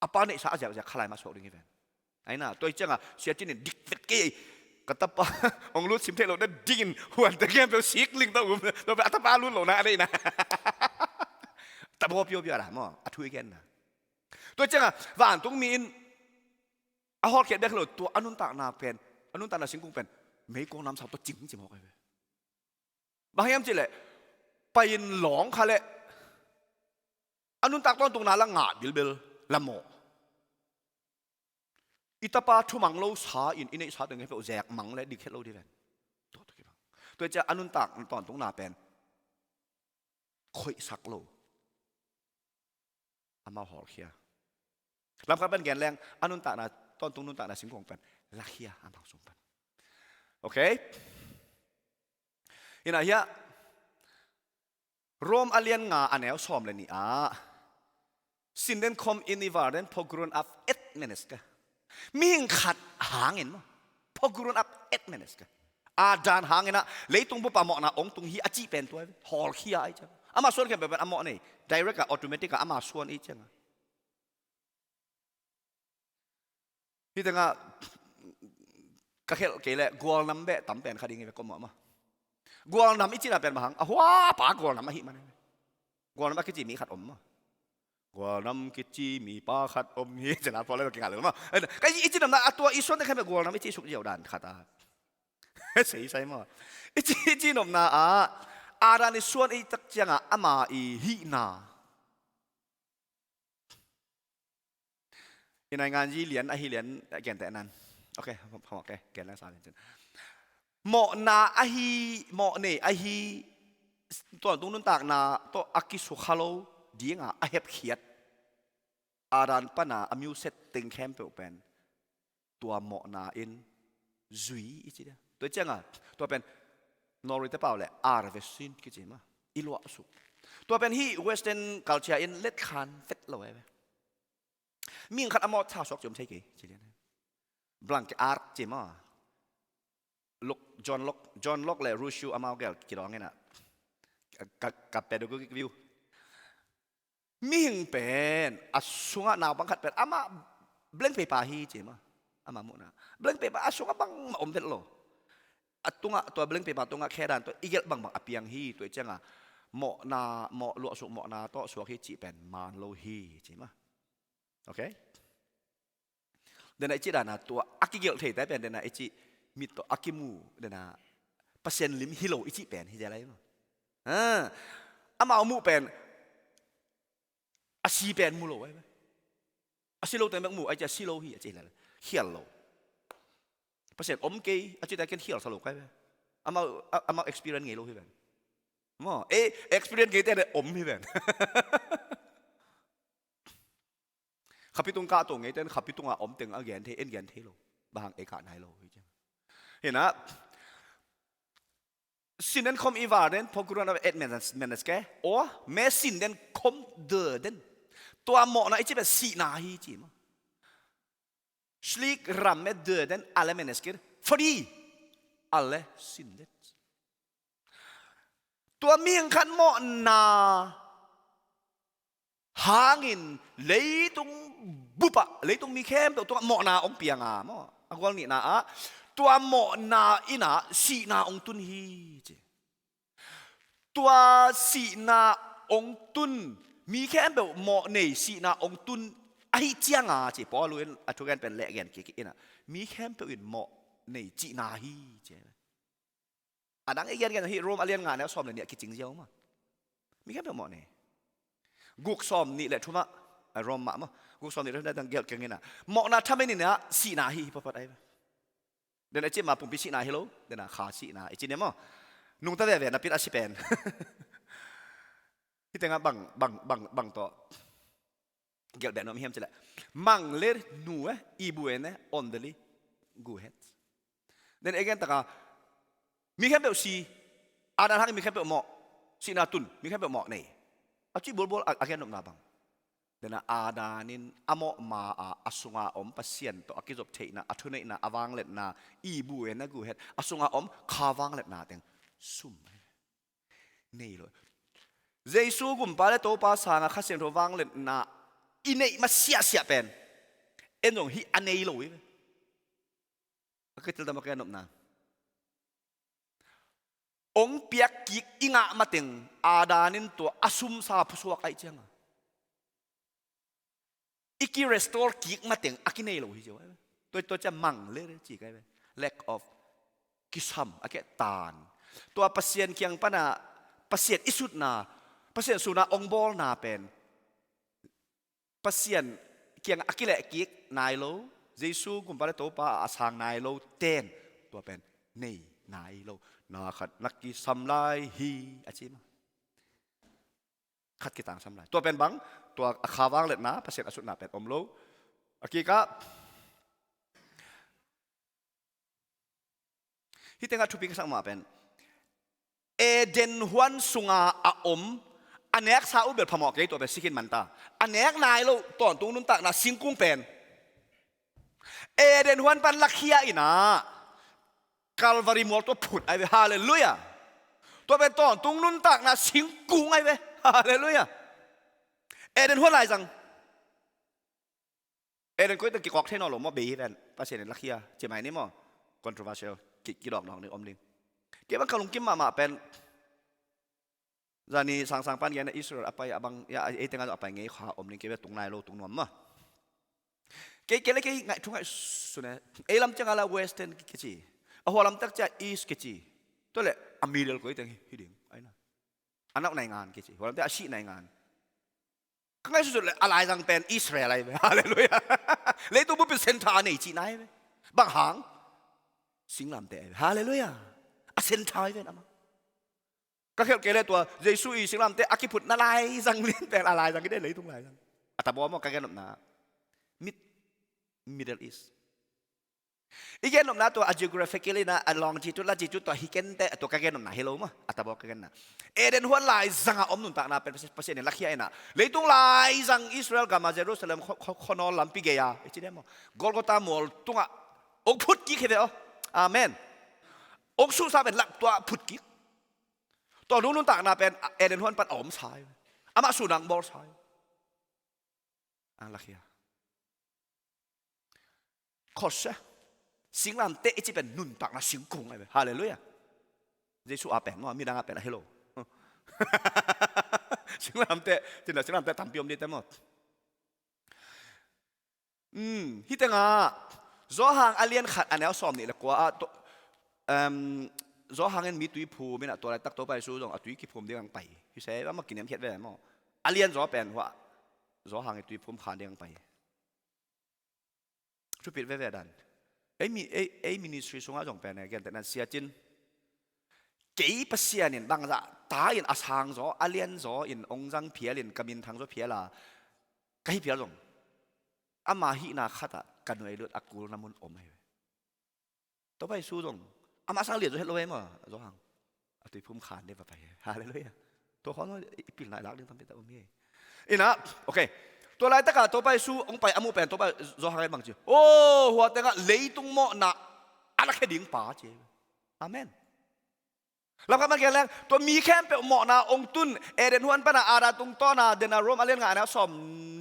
a pa neihsa a ziakziak kha lai mah suak ding hi ven. Aina, tua hi cianga, Sia Cin in dik vet kei, ka tapa, hong lut sim theih loh na dingin, huante khempeuh sik ling ta um, tua pen a tapa lut lohna a deihna. Tapa piopio a ra maw, a thu i genna. Tua hi cianga, vantungmi in, a hawlkhiat bek lo, tua a nuntakna pen, a nuntakna singkung pen, meikuang namsau tawh cing ci mawk ahi ve. Bang hiam cihleh, pai-in lawng kha leh, a nuntak tawntungna la ngah bilbel, la mawh. I tapa thumang lo sa in, i neihsa teng khempeuh zek mang leh dik het lo dih ven. Tua, tua kibang. Tua hi ciah a nuntak tawntungna pen khoihsak lo. Amau hawlkhia. Lamkhat pen gen leng, a nuntakna, tawntung nuntakna singkuang pen lakhia amau sung pen. Okay? Ina hiah, Rom a lian nga a neu sawm le nih ah, Sind den kom in die Welt, denn på grund av ett Mensch. Mihing khat hangin maw, på grund av ett Mensch. Adam hangin ah leitung bup ah mawhna hong tung hi a cih pen tua hi ve. Hawlkhia ahi ciang. Amah suan khempeuh pen a mawh nei. Direct ah, automatic ah amah suan ahi ciang. Hih tengah ka khelh kei leh gualnam beh tam pen kha ding hi ve, kua mawh mah. Gualnam i cihna pen bang hang, a huapa gualnam ahih man hi ve. Gualnam a kici mi khat om mah. Gualnam kici mi pa khat om hi, cina pawh le ka kinga lel mah. Ka i, i ci nopna a tua i suan te khan gualnam i ci suk ziau dan khat a. Sei sai mah. I ci, i ci nopna ah, Adam i suan i tak ciangah ama i hihna. I naingan zi lian ahi lian, eh, genteh nan. Okay, okay, gen lang sa lian cin. Mawhna ahi, mawh nei ahi, tawntung nuntakna tawh a kisukha lo dinga a hepkhiat. Adam pana a muse teng khempeuh pen tua mawhna in zui i ci dia. Tua cianga, tua pen Norway te pau le arvesyn kici mah. I luahsuk. Tua pen hih Western culture in letkhan vet lo e ve. Mihing khat a mawh tha suak ci om thei kei, ci lian. Blank ark ci maw. Lok, John Locke, John Locke le Rousseau amau gel kidawng inah. Ka, ka pedagogic view. Mihing pen, a sungah naupang khat pen, amah blank paper hi ci maw. Amah muhna. Blank paper a sungah bangmah om vet lo. A tungah, tua blank paper tungah khedan tawh i gelh bangbang a piang hi, tua i ciangah mawhna, mawh luahsuk mawhna tawh suak hi cih pen man lo hi ci maw. Okay? Dena i cih dana tua a kigelh theite pen dena i cih mit tawh a kimu dena Pasian lim hi lo i cih pen hi zia lai maw. Ha. Amau muh pen a si pen mu lo ai ve. A si lo teng bek mu ai ci a si lo hi a ci hi lai. Khial lo. Pasian om kei a cihte ken khial sa lo kai ve. Amau, a, amau experience ngei lo hi ven. Maw, eh, experience ngeite le om hi ven. Khapi tung kah to ngeite in khapi tungah om teng a gen thei, en gen thei lo. Bang hang ei kah nai lo hi ciang. Hinah, Sind den kom i verden på grund av ett mennes-, menneske, og med synden kom døden. Tua mawhna i cih pen sihna hi ci maw. Slik rammet døden alle mennesker, fordi alle syndet. Tua mihing khat mawhna hangin leitung bupah, leitung mi khempeuh tungah mawhna hong pianga maw. A gual nihna ah, tua mawhna innah sihna hong tun hi ci. Tua sihna hong tun, mi khempeuh mawh nei sihna hong tun ahi cianga ci. Paul in a thugen pen lehgen kik innah mi khempeuh in mawh nei cihna hi ci. A dang i gengen hi Rom a lian nga neu sawm le nih a kicing ziau maw. Mi khempeuh mawh nei. Guk sawm nih le thumah, a Rom mah maw. Guk sawm nih le thumah dang gelh keng innah mawhna thamen innah sihna hi hi pawtpawt ai. Dena i cih ma pumpi sihna hi lo, dena kha sihna i cih ni maw. Nungta veve napit a si pen. Hih tengah bang, bang, bang, bang tawh gelh beh nuam hiam cileh. Mangler noe i buene åndelig godhet. Den egen taka mi khempeuh si, Adam hangin mi khempeuh mawh, sihna tun, mi khempeuh mawh nei. A cih bualbual a, a gen nopna bang. Dena Adam in a mawh ma-a, a sunga om Pasian tawh a kizop theihna, a thuneihna, a vangliatna, i buene godhet, a sunga om kha vangliatna teng sum nei lo. Jesu gumpa le Topa sanga Kha Siangtho vangliatna i neih masiahsiah pen en zong hih a nei lo hi ve. A kitel dam a ka nopna. Ong piak kik i ngah mateng, Adam in tua a sumsa phusuak aih cianga i ki-restore kik mateng a kinei lo hi cio ai ve. Tua, tua cia mang le ci kai ve. Lack of kisam a ke tan. Tua Pasian kiang pana, Pasian i sutna, Pasian suna ong bawlna pen Pasian kiang a kileh kik nai lo, Jesu kumpa le Topa a sang nai lo ten tua pen nei nai lo. Na khat na kisam lai hi a ci ma. Khat kitangsam lai. Tua pen bang, tua a kha vang letna, Pasian a sutna pen om lo. A kikah, hih tengah thupi ka sak mah pen Eden huan sunga a om, a neksa uh bel phamawh kei, tua pen sikhin manta. A nek nai lo tawntung nuntakna singkung pen Eden huan pan lakhia inah Calvary mual tua phut ai ve. Halleluiah. Tua pen tawntung nuntakna singkung ai ve. Halleluiah. Eden huan laizang. Eden koite kikawk thei nawn lo maw, bei hi ven. Pasian in lakhia ci mai ni maw. Controversial, ki, kidawk nawk ni om ding. Kei bang ka lungkim mahmah pen zani sangsang pan gen a Israel a pai a bang, ya, ei tengah a pai ngei kha om ding, kei bia tung nai lo, tung nuam mah. Kei, kei le kei ngaih thu ngaih sune. Ei lam ciangah la Western kici. A hua lam tak cia East kici. Tua le a middle koi teng hi ding. Aina. A nauh nai ngan kici. Hua lam tak a sih nai ngan. Ka ngaihsut le a laizang pen Israel ai ve. Halleluiah. Leitung bup in center a nei cihna ai ve. Bang hang? Singlamteh ai ve. Halleluiah. A center ai ve amah. Ka khelh kei le tua Jesu i singlamteh a kiphutna laizang lian pen a laizang i de, leitung laizang. A tabaw maw ka gen nopna. Mid, Middle East. I gen nopna tua a geographical ina a longitude, latitude tua hi kente, tua ka gen nopna hi lo maw. A tabaw ka genna. Eden huan laizanga om nuntakna pen Pasian in lakhia ina. Leitung laizang Israel gama Jerusalem kho, kho, khonol lampi gei a. I ci deh maw. Golgotha mual tungah ong phut kik hi ve aw. Amen. Ong suhsa pen lak tua phut kik. Tua nung nuntakna pen Eden huan pan a om sa hi. Amah sunang bawl sa hi. Ang lakhia. Kholsia. Singlamteh i ci pen nuntakna singkung ai ve. Halleluiah. Jesu a pen maw, midang a pen a hi lo. Singlamteh, tina singlamteh tampi om dite maw. Hmm, hih tengah Johan a lian khat a neu sawm nih le kua ah to, um, Johan in mi tui phum inah tua laitak Topa Jesu zong a tui kiphum ding ang pai. Hi se, amah kiniam khiat ve maw. A lian zaw pen hua Johan i tui phum khan ding ang pai. Thupit veve dan. Ei mi, ei, ei ministry sungah zong pen, eh, gentehna siacin. Kei Pasian in bangzah ta in a sang zaw, a lian zaw in ong zang phial in ka minthang zaw phial a, ka hi phial zong. Ama hihna khatah ka nuai lut a kulna mun om ahi ve. Topa Jesu zong amah sang lian zaw het lo e maw, Johan. A tuiphum khan ding va pai e. Halleluiah. Tua khawng i pilna i lak ding tampi tak om hi. Ina, okay. Tua laitakah Topa Jesu hong pai a muh pen Topa Johan in bang ci. Oh, hua tengah leitung mawhna a lakhia ding pa ci. Amen. Lamkhat man gen leng, tua mi khempeuh mawhna hong tun, Eden huan pana Adam tungtawna, dena Rom a lian nga a neu sawm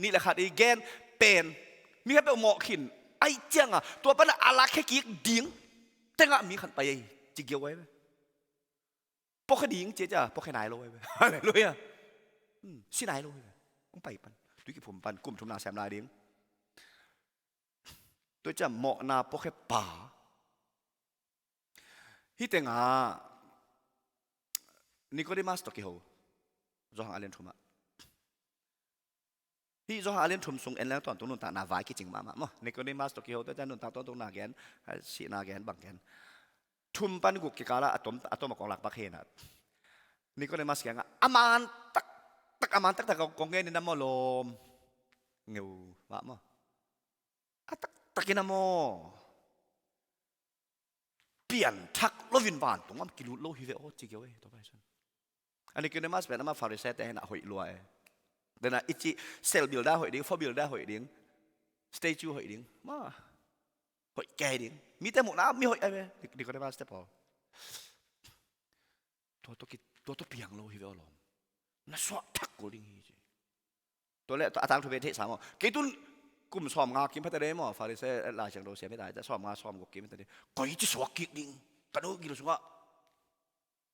nih le khat i gen pen. Mi khempeuh mawh khin, aih cianga, tua pana a lakhia kik ding, tengah mi khan pai ei, ci giau ai ve. Pawkhia ding cia cia, pawkhia nai lo ai ve. Halleluiah. Hmm, si nai lo ai ve. Hong pai pan, tui kiphum pan, kum thumna sem lai ding. Tua cia mawhna pawkhia pa. Hih tengah Nicodemus tawh kiho. Johan a lian thumah. Hih Johan a lian thum sung en leng tawntung nuntakna vai kicing mahmah maw. Nicodemus tawh kiho, tua ciang nuntak tawntung na gen, sihna gen, bang gen. Thum pan guk kikalah a tom, a tom a kong lak bak hinah. Nicodemus kiangah, a man taktak, a man taktak kong, kong gen in a maw lawm. Ngeu mah maw. A taktak in a maw. Pianthak loin vantung gam kilut lo hi ve aw, ci keu e, tua pai sun. A Nicodemus pen amah Pharisee te hinah hoih lua e. Dena i ci sel bil da hoih ding, fo bil da hoih ding, statue hoih ding. Ma, hoih kei ding. Mite muhna mi hoih ai ve, Nicodemus te pawl. Tua tua ki, tua tua piang lo hi ve aw lawm. Na suah thak kul ding hi ci. Tua le, tua a tangthu ve theihsa maw. Kei tun Kum sawmnga kim pha ta dei maw, Pharisee, Lai Siangtho siam hi ta, sawmnga sawmguk kim pha ta dei. Koi ci suak kik ding, ka nu gil sungah.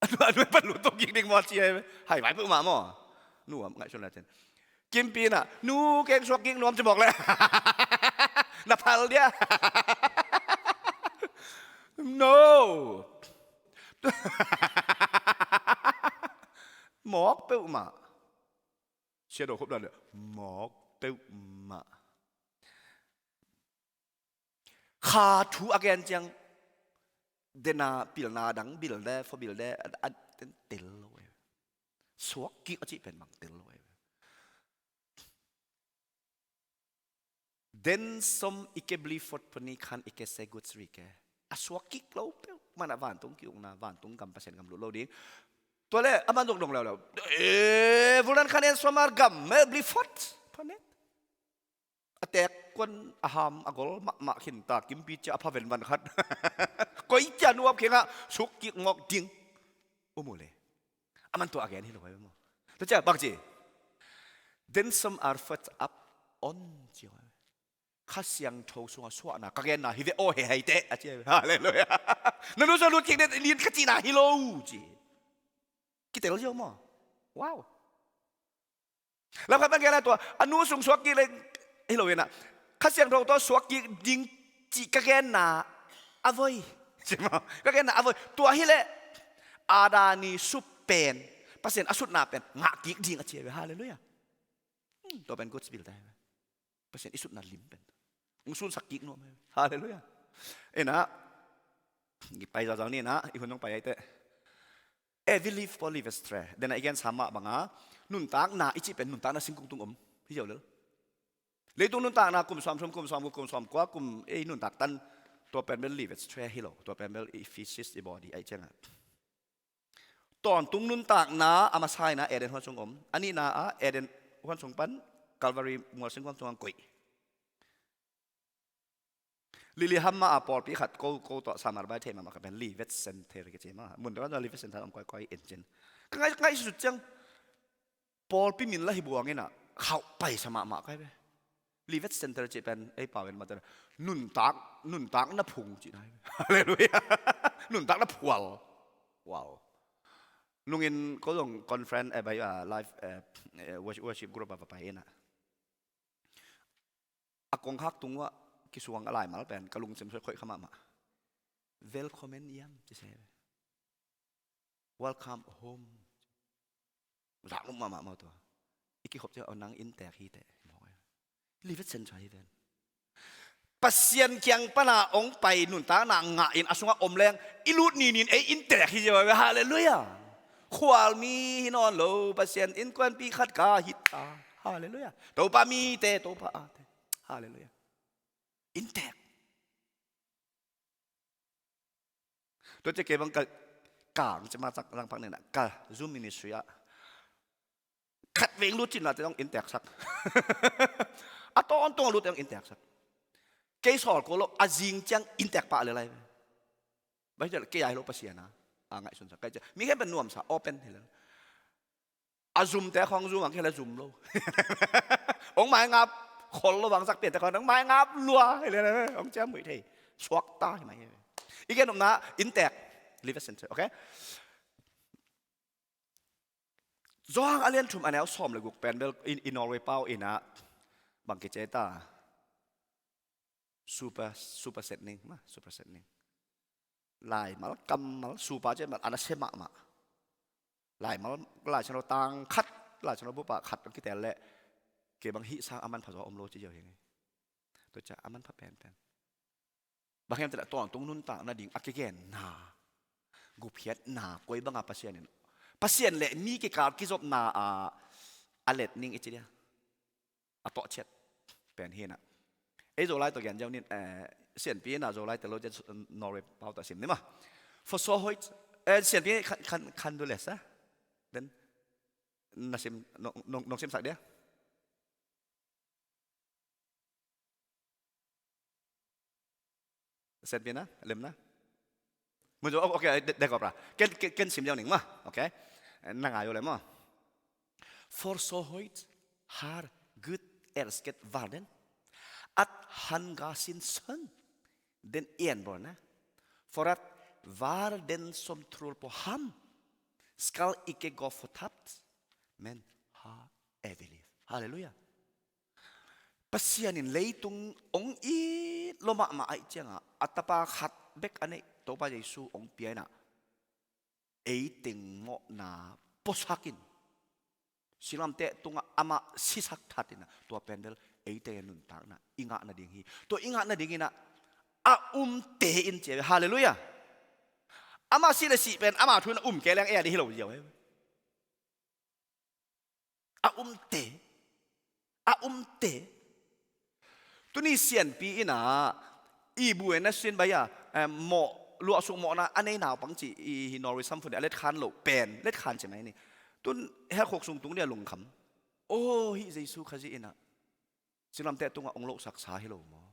A nu, a nu pan lut to kik ding maw ci, hai vai peuhmah maw. Nu a ngaihsun lai ten. Kimpi in ah, nu keng suak kik nuam ci mawk leh. Na phal dia. No. Mawk peuhmah. Sia do khop dan dia. Mawk peuhmah. Kha thu a gen ciang, dena pilna dang bil de, fo bil de, a, a, tel lo e. Suak kik a cih pen bang tel lo e. Den som ikke blir født på ny, kan ikke se Guds rike. A suak kik lo peuh, man a vantung ki-ukna, vantung gam, Pasian gam lut lo ding. Tua leh, a man dong dong leuleu. Eh, hvordan kan en som er gammel bli født på nytt? A teek kuan a ham a gol mahmah khin ta, kimpi cia a pha venvan khat. Koi cia nuam kengah suk kik mawk ding. Um uh le. A man tua a gen hi lo ai maw. Tua cia bang ci. Den som er født av ånd, ci ai. Kha Siangtho sungah suahna ka genna hi ve aw he hei teh, a ci ai. Halleluiah. Na nu sung lut kik ding ka cihna hi lo ci. Kitel ziau maw. Wow. Lam khat pan gen lai tua, a nu sung suak kik leng hi lo in ah, Kha Siangtho tawh suak kik ding cih ka genna a voi. Ka genna a voi. Tua hi leh, Adam i sup pen, Pasian a sutna pen ngah kik ding a ci a ve. Halleluiah. Hmm, tua pen Guds vilje hi ve. Pasian i sutna lim pen hong sunsak kik nuam hi ve. Halleluiah. In ah, i pai zauzau ni in ah, i hun hong pai ai teh. Eh, vi live på livets tre. Dena i gensa mah banga, nuntakna i cih pen nuntakna singkung tung om hi ziau lel. Leitung nuntakna kum sawmthum, kum sawmguk, kum sawmkua, kum ei nuntak tan, tua pen bel livets tre hi lo, tua pen bel i physis, i body ai ciangah. Tawntung nuntakna a masa in ah Eden huan sung om. A nihna ah Eden huan sung pan Calvary mual singkuang sungah koih. Lily Hammer a pawlpi khat ko, ko tawh samar bai thei mahmah ka pen Livet Center kici mah. Mun deuh ah Livet Center om koi koi in cin. Ka ngaih, ngaihsut ciang pawlpi min la hi buang in ah khauh paisa mahmah kai ve. Livet Center cih pen ei pau in mah nuntak, nuntakna phung cihna hi ve. Halleluiah. Nuntakna phual. Wow. Nungin ko zong conference, eh, bai, ah, live, eh, eh, worship, worship group ah va pai in ah. A kongkhak tung uah kisuang a laimal pen ka lungsim soi khoih kha mahmah. Welcome home, ci se. Welcome home. Zak lum mahmah maw tua. I kikhop ciang, "Aw, nang inntek hi teh." Livet Center hi ven. Pasian kiang pana hong pai nuntakna ngah in a sungah om leng i lut ninin ei inntek hi ziau ve. Halleluiah. Khualmi hi nawn lo, Pasian innkuanpih khat ka hi ta. Halleluiah. Topa mite, Topa ate. Halleluiah. Inntek. Tua ciang kei bang ka kang cima cak langpak nena ka Zoom ministry ah khat veng lut cin la te hong inntek sak. A tawntung a lut te hong inntek sak. Kei sawl ko lo, a zing ciang inntek pah le lai. Bai kei a hi lo Pasian a, a ngaihsun sak. Kei ciang mi khempeuh nuamsa, open hi le. A zumte khawng zum ang kei le zum lo. Hong maingap khol lo bangsak piante khawng hong maingap lua hi le, hong ciam muih thei. Suakta hi mai hi. I gen nopna inntek. Livet Center, okay? Johan a lian thum a neu sawm le guk pen bel i, i Norway pau in ah bang kici ta. Supersetning, mah, supersetning. Laimal, kammal, supa cian mal, a na sia mahmah. Laimal, Lai Siangtho tang khat, Lai Siangtho bup ah khat hong kitel leh, kei bang hih sang a manpha zaw om lo ci ziau hi ngei. Tua ciang a manpha penpen. Bang hiam cih leh tawntung nuntakna ding a kigenna, gupkhiatna, koi banga Pasian in, Pasian le mi kikal kizopna a, a let ning i ci dia. A tawh ciat pen hi na. Ei Zolai tawh gen ziau nin, eh, Sianpi in ah Zolai theologian, Norway pau tawh sim ni mah. For så høyt, eh, Sianpi kan, kan, kan du lese den? Na sim, nong, nong, nong simsak dia? Sianpi na, lem na. Mun zo, ok, ok, det, det går bra. Ken, ken, ken sim ziau ning mah, ok. Na ngai uh le maw. For så høyt har Gud elsket verden, At han ga sin sønn, den enbårne, for at hver den som tror på ham, skal ikke gå fortapt, men ha evig liv. Halleluja. Pasian in leitung hong it lua mahmah ahih ciangin a tapa khat bek a neih Topa Jesu hong pia in ah, ei teng mawhna puasak in, singlamteh tungah amah sisak that in ah, tua pen bel ei teng nuntakna i ngah nading hi. Tua i ngah nading in ah, a umte in ci a ve. Halleluja. Amah si le sih pen ama thu in a um kei leng ei a ding hi lo ziau hi. A umte. A umte. Tuni sianpi in ah, i buai na sin bai a, eh, mawh, luahsuk mawhna a nei naupang ci i hi Norway samfun a letkhan loh pen, letkhan ci mai ni. Tun helkhok sung tung dia lungkham. Oh, hih Jesu Khazih in ah singlamteh tungah hong lohsaksa hi lo maw?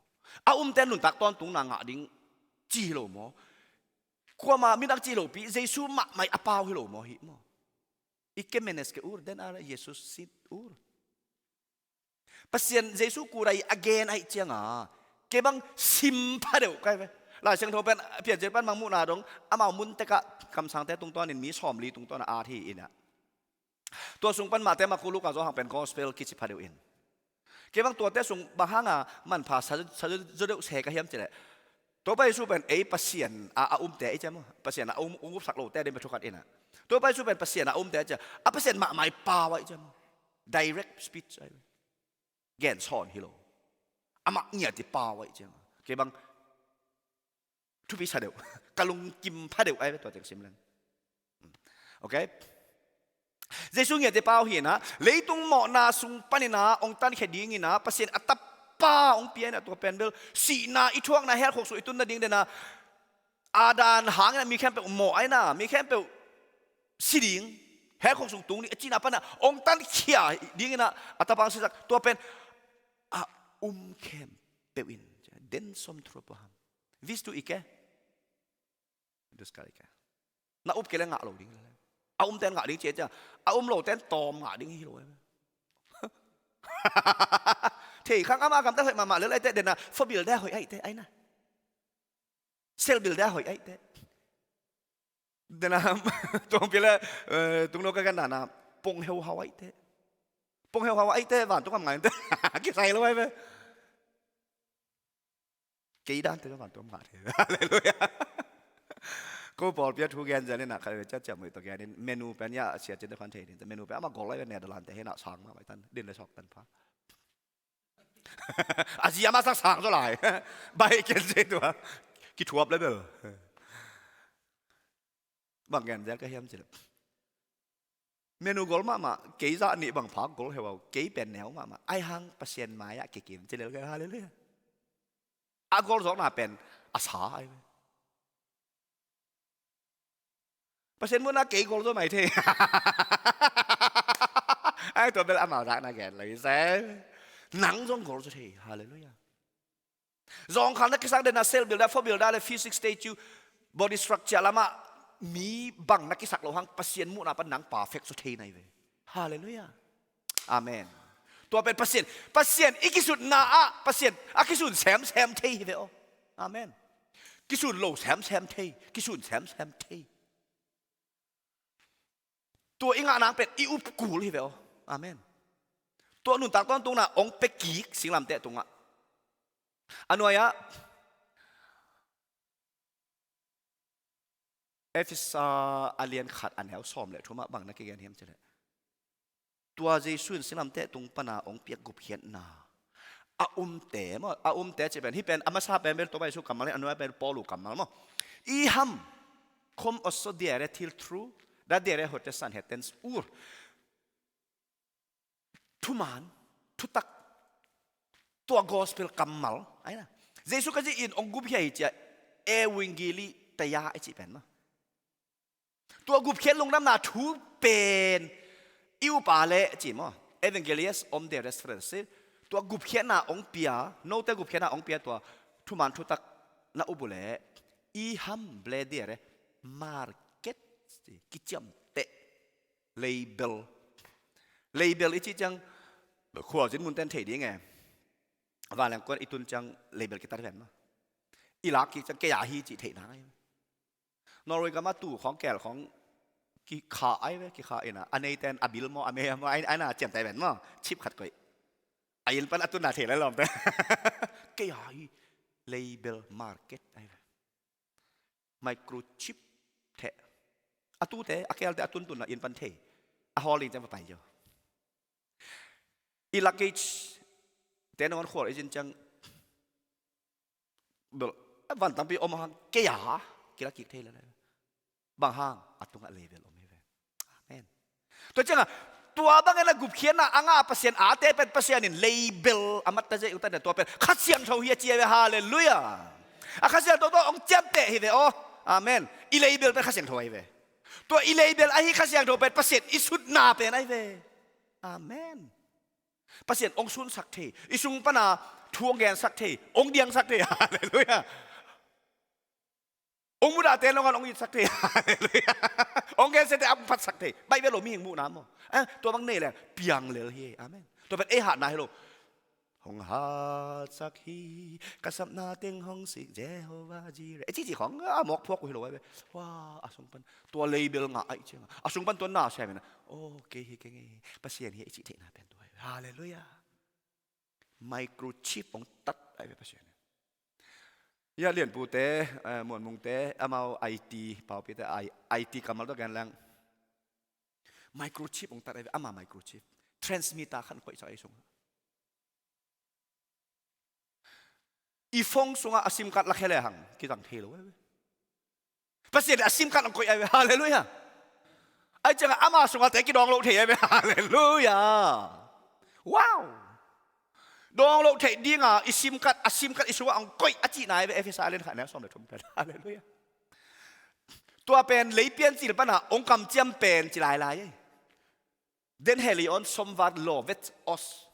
A umte nuntak tawntungna ngah ding ci hi lo maw? Kuama minak ci hi lopi, Jesu mahmah a pau hi lo maw, hih maw? Ikke menneske ur, den er Jesus sitt ur. Pasian Jesu kura i a gen ahih cianga, kei bang sim pha deuh kai ve. Lai Siangtho pen, Piancil pan mangmuhna dong, amau mun tekah kamsangte tungtawnin mi sawmli tungtawn a at hi in ah. Tua sung pan Mate, Maku, Luka, Johan pen gospel kici pha deuh in. Kei bang tuate sung bang hanga manpha sa, sa, sa deuh se ka hiam cileh. Topa Jesu pen ei Pasian a, a umte i cia maw. Pasian a um, um upsak lote ding pe thukhat in ah. Topa Jesu pen Pasian a umte i cia. A Pasian mahmah i pau a i cia maw. Direct speech a i. Gen sawn hi lo. Amah ngiat i pau a i cia maw. Kei bang thupi sa deuh. Ka lungkim pha deuh ai ve tua teng sim leng. Ok. Jesu ngiat i pau hi in ah, leitung mawhna sung panin ah hong tankhia dingin ah, Pasian a tapa hong pia in ah, tua pen bel sihna i thuakna, helkhok sung i tun nading den ah, a dan hangin ah mi khempeuh mawh ai na, mi khempeuh si ding, helkhok sung tung ding a cihna pan ah hong tankhia dingin ah, a tapa hong sisak, tua pen a um khempeuh in, den som thurop ham. Hvis du ikke, du skal ikke. Na up kei le ngah lo ding le. A umten ngah ding cia cia. A um loten tawm ngah ding hi lo. Thei khang ama gamta hoih mahmah le lai te den ah, four wheeler hoih ai te ai na. Self-builder hoih ai te. Den ah, tuang pia le, eh, tungno ka kan dan ah, pong heu hau ai te. Pong heu hau ai te, vantung am ngai te. Kisai lo ai ve. Kei dan te vantung am ngai te. Halleluia. Ko Paul pia thu gen zen in ah, kha le cia cia mui to gen in, menu pen ya, sia cia te khan thei din. Menu pen ama gol ai ve, Netherlands te hi na sang ma mai tan, din le sok tan pha. A zia masa sang zaw lai. Bai ken zei tua. Kithuap le bel. Bang gen zel ka hiam cileh. Menu gol mahmah, kei zah nih bang phak gol heu au, kei pen neu mahmah. Ai hang Pasian mai-ah kikim cilel ka, halleluia. A gol zawkna pen a sa ai ve. Pasian muhna kei gol zaw mai thei. Ai, tua bel amau zakna gen lo i se. Nang zong gol zaw thei. Halleluia. Zawngkhal na kisak den a, self-builder, four wheeler le physique statue, body structure lamah mi bang na kisak lo hang Pasian muhna pan nang perfect zaw thei nai ve. Halleluia. Amen. Tua pen Pasian, Pasian i kisutna ah Pasian a kisun semsem thei hi ve aw. Amen. Kisun lo semsem thei, kisun semsem thei. Tua i ngah nang pen i up kul hi ve aw. Amen. Tua nuntak tawntungna hong pia kik singlamteh tungah. A nuai-ah Efesa a lian khat a neu sawm le thumah bang na kigen hiam cileh. Tua Jesu in singlamteh tung pana hong piak gupkhiatna a umte maw, a umte ci pen, hih pen a masa pen bel Topa Jesu kammal hi, a nuai pen Paulu kammal maw. I ham, kom også dere til tro, da dere hørte sannhetens ord. Thuman, thutak, tua gospel kammal ai na. Jesu Khazih in hong gupkhia hi cia, evangeli taya i ci pen maw. Tua gupkhiat lungdamna thu pen i upa le ci maw. Evangeliet om deres frelse. Tua gupkhiatna hong pia, note gupkhiatna hong pia tua thuman thutak na up uh le, i ham ble dere market, kiciamteh. Label. Label i cih ciang khualzin munten thei ding e. Vanleng kuan i tun ciang label kitat ven maw. I lak kik ciang kei a hi cih theihna ngai. Norway gam ah tu khawng keel khawng kikha ai ve, kikha in a, a neite in a bil maw, a mei maw, ai, ai na ciamteh ven maw, chip khat koih. A inn pan a tunna thei lai lawmte. Kei a hi label market ai ve. Microchip theh. A tute, a keelte a tuntunna inn pan thei. A hawl ding ciang va pai jo. I luggage te nangawn khual i zin ciang bel, a van tampi om hang kei a, kila kik thei lel. Bang hang, a tungah label om hi ve. Amen. Tua ciangah, tua bangin a gupkhiatna a ngah Pasian ate pen Pasian in label a mat ta zia ung ta tua pen Kha Siangtho hi a ci a ve, halleluiah. A Kha Siangtho tawh hong ciamteh hi ve aw. Amen. I label pen Kha Siangtho ahi ve. Tua i label ahi Kha Siangtho pen Pasian i sutna pen ahi ve. Amen. Pasian hong sunsak thei, i sung pana thu hong gensak thei, hong diangsak thei. Halleluiah. Hong mudahte nangawn hong itsak thei. Halleluiah. Hong gensiate a hong phatsak thei. Baih ve lo mihing muhna maw. Eh, tua bang nei leng piang lel hi. Amen. Tua pen ei hatna hi lo. Hong hatsak hi, ka sapna teng hong sik Jehovah Jireh. Eh, cici khawng a mawk phuak uh hi lo ai ve. Wah, a sung pan tua label ngah aih ciangah, a sung pan tua na siam in a, oh, kei hi kei ngei, Pasian hi i cih theihna pen tua hi. Halleluiah. Microchip hong tat ahi ve Pasian in. Ia lianpute, eh, muanmungte, amau I T paupite, I, I T kammal tawh gen leng. Microchip hong tat ahi ve, ama microchip. Transmitter khan koihsak ahi sungah. I phone sungah a sim card lakhia lehang kizang thei lo ahi ve. Pasian a sim card hong koih ahi ve. Halleluiah. Aih ciangah ama sungah te kidawng loh thei ahi ve. Halleluiah. Wow. Dawng loh theih dinga i sim card, a sim card i sungah hong koih a cihna ahi ve. Efesa a lian khat neu sawm le thum pen. Halleluiah. Tua pen lei piancil pana hong kamciam pen ci lailai ahi. Den heli on somvar lovet os.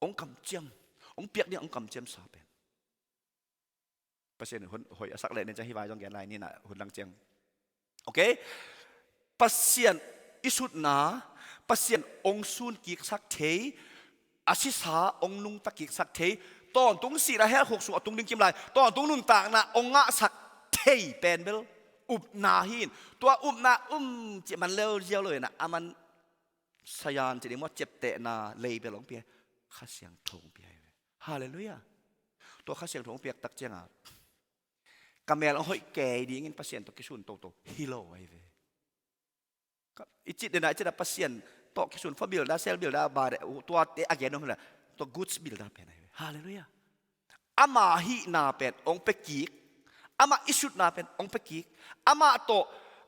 Hong kamciam, hong piak ding hong kamciamsa pen. Pasian hun hoih a sak leh nen ciang hih vai zong gen lai ni na hun lang ciang. Okay? Pasian i sutna, Pasian hong sun kiksak thei, a sisa hong nungta kiksak thei, tawntung sihna hell khuk sung a tung ding kim lai, tawntung nuntakna hong ngahsak thei pen bel upna hi in. Tua upna um cih man lel ziau lo in a, a man sayan cih ding maw, ciaptehna label hong pia, Kha Siangtho hong pia hi ve. Halleluiah. Tua Kha Siangtho hong piak tak ciangah ka mel hong hoih kei dingin Pasian tawh kisun toto hi lo ahi ve. Ka, i cih dena, i cih dena Pasian tawh kisun fa builder, cell builder, ba de, tuate a gen om hi la, tua goods builder pen ahi ve. Halleluiah. Ama hihna pen hong pia kik, ama i sutna pen hong pia kik, ama tawh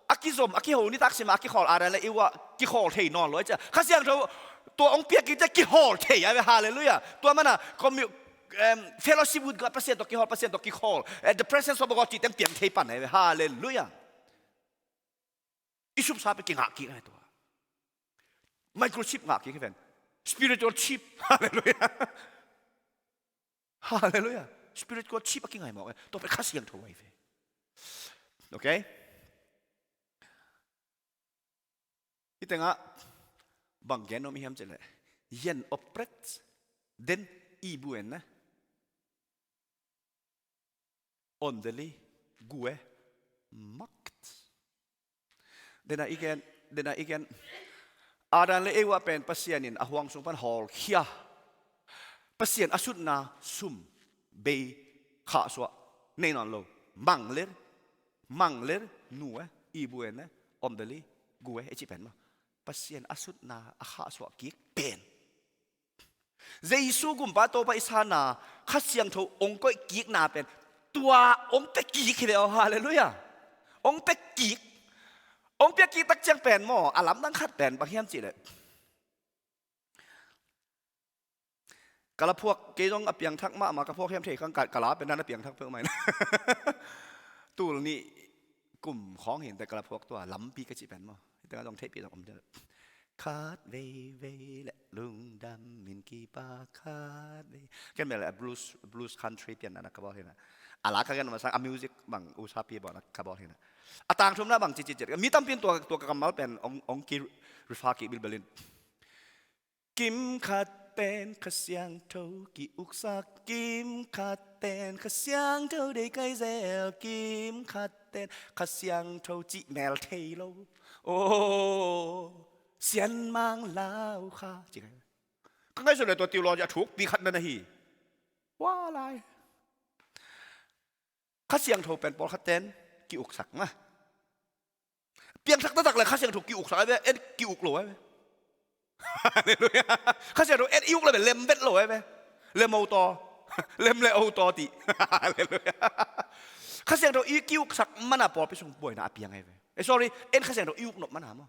a kizom, a kiho, nitak sima a kikhawl Adam le Eva kikhawl thei nawn lo ahi cia. Kha Siangtho tawh hong pia kik cia kikhawl thei ahi ve. Halleluiah. Tua mana commu-, em, fellowship with God, Pasian tawh kikhawl, Pasian tawh kikhawl, eh, the presence of God cih teng piang thei pan ahi ve. Halleluiah. I supsa pen kingah kik ahi tua. Microchip ngah kik hi ven. Spiritual chip. Halleluiah. Halleluiah. Spiritual chip a kingai mawk eh. Tua pen Kha Siangtho ahi ve. Okay? Hih tengah bang gen om i hiam cih leh, yen opret den i buen na. Åndelig gode makt. Dena i gen, dena i gen. Adam le Eva pen Pasian in a huang sung pan hawlkhia. Pasian a sutna sum bei khahsuah nei nawn lo. Mangler, mangler nu eh, i buen eh, åndelig gode eh, i cih pen maw. Pasian a sutna a khahsuah kik pen. Jesu gumpa Topa i sanna, Kha Siangtho hong koih kikna pen tua hong pia kik hi ve aw, halleluiah. Hong pia kik. Hong pia kik tak ciang pen maw, a lamdang khat pen bang hiam cih leh, ka la phuak, kei zong a piangthak mahmah ka phuak hiam thei kang, ka, ka la pen dan a piangthak peuhmah in. Tul nih kum khawng hi inteh ka la phuak tua, lampi ka cih pen maw. Hih tengah zong theihpih zong om deuh. Khat veivei le lungdam min kipa khat vei. Ken mel a blues, blues country pianna na ka bawl hi na. A la ka gen masa a music bang usapi bawl na ka bawl hi na. A tangthumna bang cicicit. Mi tampi in tua, tua ka kammal pen ong, ong ki rifa ki bilbel in. Kim khat ten Kha Siangtho ki-uksak, kim khat ten Kha Siangtho deih kai zel, kim khat ten Kha Siangtho cih mel thei lo. Aw, sianmang lau kha, ci kai. Ka ngaihsut le tua theology a thukpi khat na na hi. Hua lai. Kha Siangtho pen pawlkhat ten ki-uksak na. Piangthak taktak le Kha Siangtho ki-uksak ai ve, en ki-uk lo ai ve. Halleluiah. Kha Siangtho en i-uk le ve, lem vet lo ai ve. Lem o taw. Lem le o taw ti. Halleluiah. Kha Siangtho i ki-uksak mana pawlpi sung buaina a piang ai ve. Eh, sorry, en Kha Siangtho i-uk nop mana maw.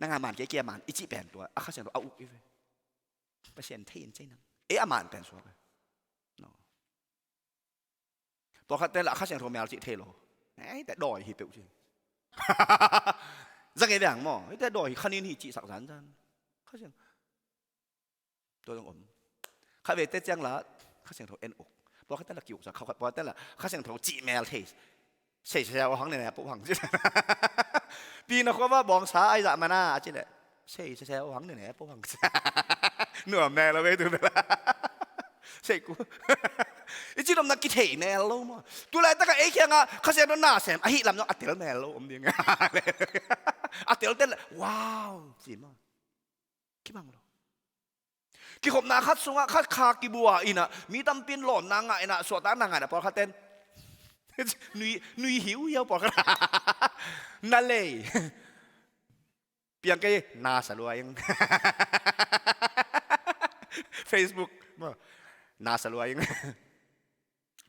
Nang a man kei, kei a man i cih pen tua a Kha Siangtho a uk i ve. Pasian thei in cei nang. Eh, a man pen suak ai. No. Pawlkhat te lah Kha Siangtho mel cih thei lo. Ei, te dawi hi peuh ci. Zang ei veng maw, ei, te dawi hi, khanin hi cihsak zanzan. Kha Siang. Tua zong om. Kha ve te ciang lah Kha Siangtho en uk. Pawlkhat te lah ki-uksak, kha, pawlkhat te lah Kha Siangtho cih mel thei. Sei, sei, sei, oh, hang ne ne, poh hang. Pi na khua va bawngsa ai zah mana, a ci le. Sei, sei, sei, oh, hang ne ne, poh hang. Nuam ne lo ve tu bela. Sei ku. I ci nopna kithei ne lo maw. Tu laitak a ei kiangah Kha Siangtho na sem ahi lam zong a tel ne lo om ding. A tel tel, wow, ci maw. Kibang lo. Kikhopna khat sungah khat kha kibua inah, mi tampi in lawnna ngah inah, suahtakna ngah inah, pawlkhat ten nui, nui hiuhiau pawlkhat. Na lei. Piang kei, na sa lua ing. Facebook, na sa lua ing.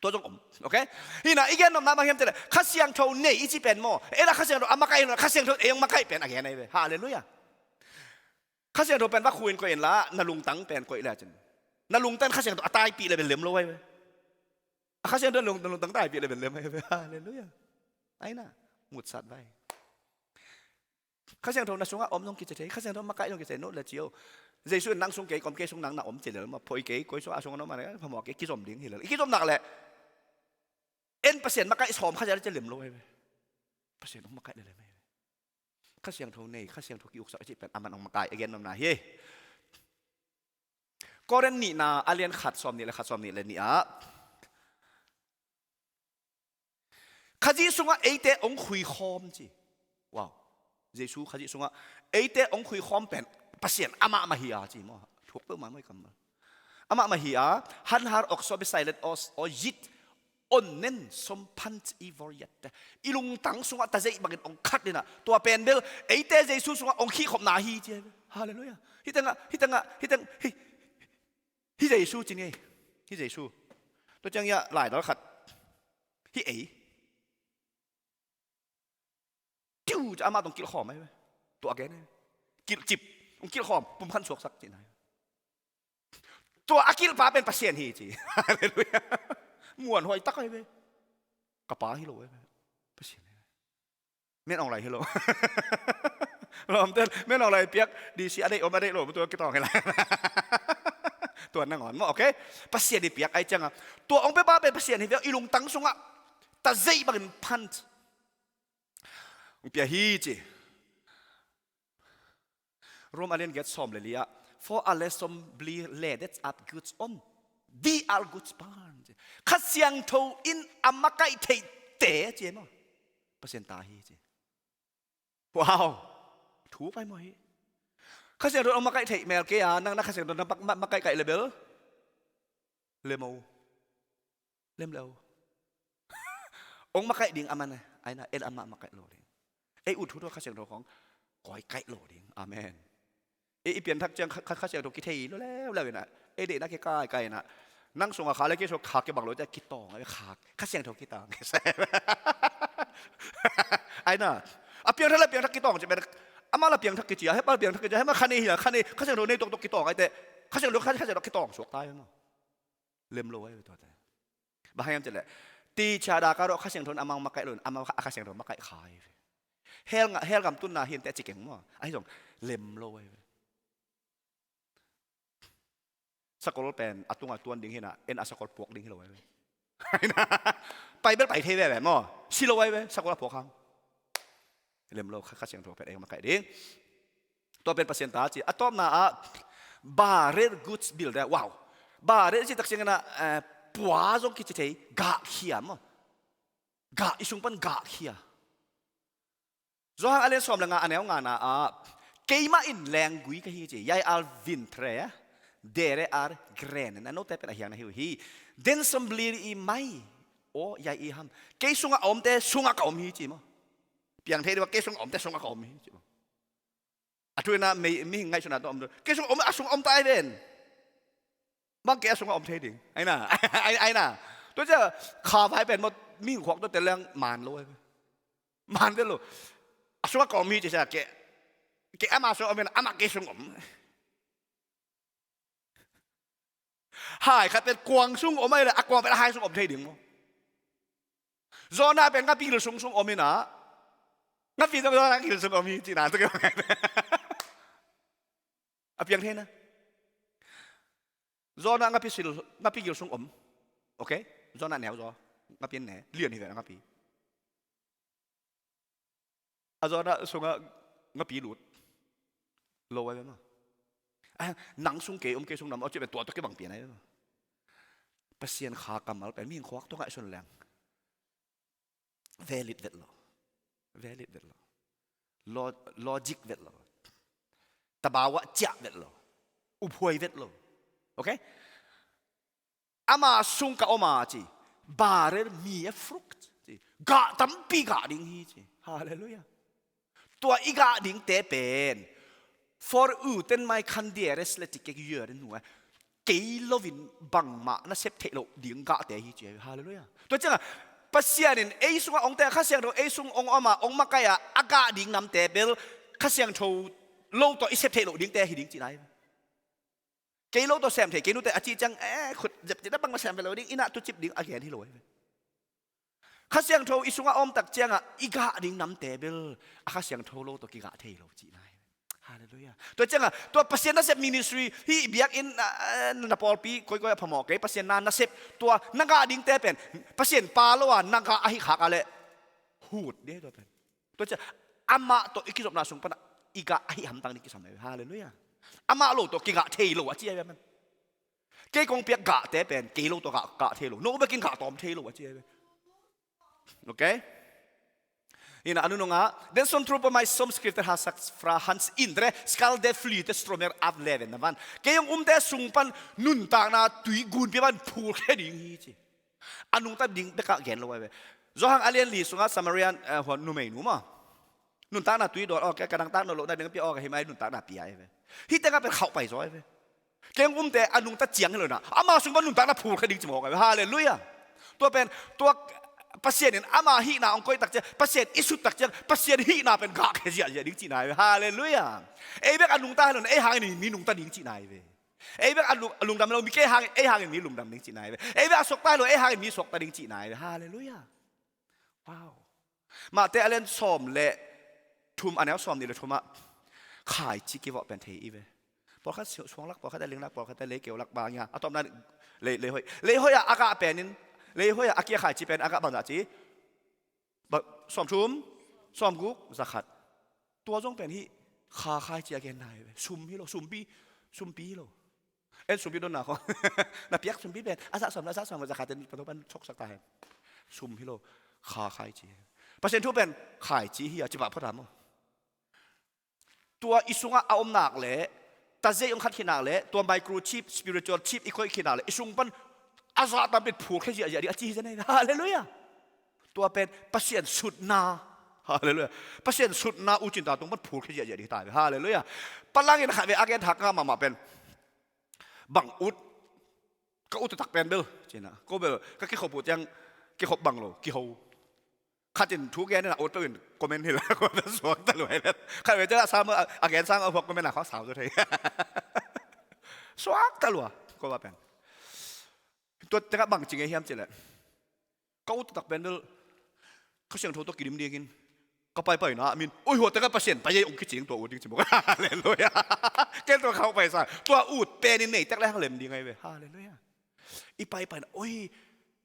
Tua zong om, okay? Hina, i gen nopna bang hiam cih leh, Kha Siangtho nei i ci pen maw, ei lah Kha Siangtho a makaih lo, Kha Siangtho ei hong makaih pen a gen ahi ve. Halleluiah. Kha Siangtho pen va khu in koih in lah, na lungtang pen koih le cin. Na lungtang Kha Siangtho a taipih le bel lem lo ahi ve. A Kha Siangtho lung, na lungtang taipih le bel lem ahi ve. Halleluiah. Aina, mutsat vai. Kha Siangtho na sungah om zong kici thei, Kha Siangtho makaih zong kici thei, no le cio. Jesu in nang sung kei, kei om, kei sung nang na om ci lel maw, phoih kei, koi sung a sung a no mah, phamawh kei, kizom ding hi lel. I kizom nak leh, en Pasian makaih sawm kha zia le ci lem lo ahi ve. Pasian hong makaih le lem ahi ve. Kha Siangtho nei, Kha Siangtho ki-uksak a cih pen, aman hong makaih, a gen nopna hi. Korin nihna a lian khat sawm nih le khat, sawm nih le nih ah, Khazih sungah eite hong khuikhawm ci. Wow. Jesu Khazih sungah eite hong khuikhawm pen Pasian amah mah hi a ci maw. Thuk peuhmah maw i kammal. Amah mah hi a, han har awk saw be silent aw, aw yit on nen som phan ci i vor yat te. I lungtang sungah tazeih bangin hong khat inah, tua pen bel eite Jesu sungah hong khihkhopna hi ci. Halleluiah. Hi tengah, hi tengah, hi teng, hi, hi Jesu ci ni ei. Hi Jesu. Tua ciang ia laidal khat. Hi ei. Tiu ca amah tawh kilhkhawm ahi ve. Tua a gen ahi ve. Kilhcip. Hong kilhkhawm. Pumkhat suaksak cihna ahi ve. Tua a kilhpa pen Pasian hi ci. Halleluiah. Muanhuai tak ahi ve. Ka pa hi lo ahi ve. Pasian ahi ve. Men ong lai hi lo. Lawmte, men ong lai piak, D C a deih om a deih lo, tua kitawng hi lai. Tua nangawn maw, okay? Pasian i piak ahi cianga. Tua ong piapa pen Pasian hi ve, i lungtang sungah. Tazeih bangin phan. Ong pia hi ci. Rom a lian giat sawm le li ah, for a lesson bli le, that's up goods on. Di al goods pan. Kha Siangtho in a makaih theihte ci maw. Pasian ta hi ci. Wow. Thu pai maw hi. Kha Siangtho a makaih theih mel kei a, nang na Kha Siangtho na mak-, mak-, makaih kaih le bel. Lem o. Lem le o. Ong makaih ding a man e. Aina, en amah makaih lo ding. Ei ut thu tua Kha Siangtho khong. Koi kaih lo ding. Amen. Ei i pianthak ciang Kha, Kha, Kha Siangtho kithei lo leuleu ina. Ei deihna kikaikaina. Nang sunga kha le kei sung kha kibang lo ciang kitawng. Ei kha, Kha Siangtho kitawng. Aina. A piangthak le piangthak kitawng ci ben. Amah la piangthak kici a, hepal piangthak kici a, hepal kha nei hi a, kha nei, Kha Siangtho nei toktok kitawng aite. Kha Siangtho, Kha, Kha Siangtho kitawng suak tai maw. Lem lo ai ve tuate. Bang hang hiam cih leh, ti cha da ka rawh Kha Siangtho in amah makaih lo in, amah a Kha Siangtho makaih kha ai ve. Hell nga-, hell gam tunna hi inteh ci keng maw. Ahi zong, lem lo ai ve. Sakol pen, a tunga tuan ding hi na, en a sakol puak ding hi lo ai ve. Pai bel pai thei veve maw. Si lo ai ve, sakol a puak hang. Lem lo, Kha, Kha Siangtho pen ei makaih ding. Tua pen Pasian ta ci. A tawpna ah, Barrel goods builder. Wow. Barrel cih tak ciangin ah, eh, pua zong kici thei, gahkhia maw. Gah, i sung pan gahkhia. Johan a lian sawm le nga a neu ngana ah, keimah in lenggui ka hi ci. Jeg er vintreet, dere er grenene. Note pen a hiang na hi uh hi. Den som blir i meg og jeg i ham. Kei sungah a omte sungah ka om hi ci maw. Piang thei dih bang, kei sungah a omte sungah ka om hi ci maw. A thu in ah mi, mihing ngaihsutna tawh om dih. Kei sungah om, a sungah om ta ei ven. Bang kei a sungah om thei ding. Ai na, ai, ai na. Tua ciang kha vai pen maw, mihing khuak tawh tel leng man lo ei ven. Man vet lo. A sungah ka om hi ci sia, kei, kei ama sungah om hi na, amah kei sungah om. Hai khat pen kuang sung om ahih leh a kuang pen a hai sung om thei ding maw. Jonah pen ngapi gil sung sung om hi na. Ngapi zong Jonah gil sung om hi cihna. A piang thei na. Jonah ngapi sil, ngapi gil sung om. Ok? Jonah neu zaw. Ngapi ne. Lian hi ve ngapi. A Jonah sungah ngapi lut lo ai ve maw. A, nang sung kei om, kei sung na om, a cih pen tua tawh kibang pian ai ve maw. Pasian kha kammal pen mihing khuak tawh ngaihsun leng valid vet lo. Valid vet lo. Lo-, logic vet lo. Tabau ah ciah vet lo. Uphuai vet lo. Ok? Ama sung ka om a ci. Barrel mi a fruit ci. Gah tampi gah ding hi ci. Halleluiah. Tua i gah dingte pen, foruten meg kan dere slett ikke gjøre noe. Kei loin bangmah na sep theih loh ding gahte hi ci. Halleluiah. Tua ciangah Pasian in ei sungah ong te, Kha Siangtho ei sung ong om a, ong makaih a, a gah ding namte bel Kha Siangtho lo tawh i sep theih loh dingte hi ding cihna hi. Kei lo tawh sem thei kei nute a cih ciang, eh, khut zep cih na bang ma sem ve lo ding, i nah tucip ding a gen hi lo hi ve. Kha Siangtho i sungah a om tak ciangah i gah ding namte bel a Kha Siangtho lo tawh kigah thei lo cihna hi ve. Halleluiah. Tua ciangah tua Pasian nasep ministry, hih biakinn, ah, ah, na pawlpi koikoi a phamawh kei, Pasian na nasep tua na gah dingte pen Pasian pa lo a na gah ahi khak a leh hut dih tua pen. Tua ciah amah tawh i kizopna sung panah i gah ahi hamtang ding kisam hi. Halleluiah. Amah lo tawh kigah thei lo a ci ahi ve man. Kei kong piak gahte pen kei lo tawh gah, gah thei lo. No bekin gah tawm thei lo a ci ahi ve. Ok? Ina a nunungah, den som tror på meg, som skriften har sagt, fra hans indre skal det flyte strømmer av levende vann. Kei hong omte sung pan nuntakna tui gunpi pan phulkhia ding hi ci. A nungta ding bekah gen lo ahi ve. Johan a lian li sungah Samarian, eh, hua numeinu maw, nuntakna tui dawn, aw, ka, ka nangtak nawn lohna ding pia aw, ka him ai nuntakna pia ahi ve. Hih tengah pen khauh pai zaw ahi ve. Kei hong omte a nungta ciang hi lo na, ama sung pan nuntakna phulkhia ding ci mawk ahi ve. Halleluiah. Tua pen, tua Pasian in ama hihna hong koih tak ciang, Pasian i sut tak ciang, Pasian hihna pen gahkhia ziahziah ding cihna ahi ve. Halleluiah. Ei bek a nungta hi lo na, ei hangin mi nungta ding cihna ahi ve. Ei bek a lung, a lungdam lo mi, kei hang, ei hangin mi lungdam ding cihna ahi ve. Ei bek a suakta hi lo, ei hangin mi suakta ding cihna ahi ve. Halleluiah. Wow. Matthai a lian sawm le thum, a neu sawm nih le thumah khaici kivawh pen thei i ve. Pawlkhat suanglak, pawlkhat a linglak, pawlkhat a leikeulak bang ia. A tawpna lei, leihoih. Leihoih ah a gah penin, leihoih ah a kia khaici pen a gah bangzah ci. Ba, sawmthum, sawmguk, zakhat. Tua zong pen hih kha khaici a genna hi ve. Sum hi lo, sumpi, sumpi hi lo. En sumpi donna khawng. Na piak sumpi pen a zah sawm, a zah sawm, zakhat in pato pan choksak ta hen. Sum hi lo, kha khaici. Pasian thu pen khaici hi a ci pah phot a maw. Tua i sungah a om nak leh, tazei hong khat khit nak leh, tua microchip, spiritual chip i koih khit nak leh, i sung pan a zah tampi phulkhia ziahziah ding a ci hi zen ahi. Halleluiah. Tua pen Pasian sutna. Halleluiah. Pasian sutna u cinta tung pan phulkhia ziahziah ding hi ta hi. Halleluiah. Palangin khat vei a gen thak ngah mahmah pen, bang ut, ka ut taktak pen bel cihna, ko bel ka kikhop uh ciang, kikhop bang lo, kiho. Khat in thu gen in a ut peuh in comment hi la, comment suak ta lua hi la. Khat vei ciang a sam a, a gen sang a huak comment a khuak sau zaw thei. Suak ta lua, ko va pen. Tua tengah bang ci ngei hiam cih leh, ka ut taktak pen bel Kha Siangtho tawh kidim dingin ka paipaina ah min, oi, hua tengah Pasian pai ei ong kicing tua ut ding ci mawk. Halleluiah. Ken tua khauh paisa, tua ut penin nei tek le hang lem ding ahi ve. Halleluiah. I paipaina, oi,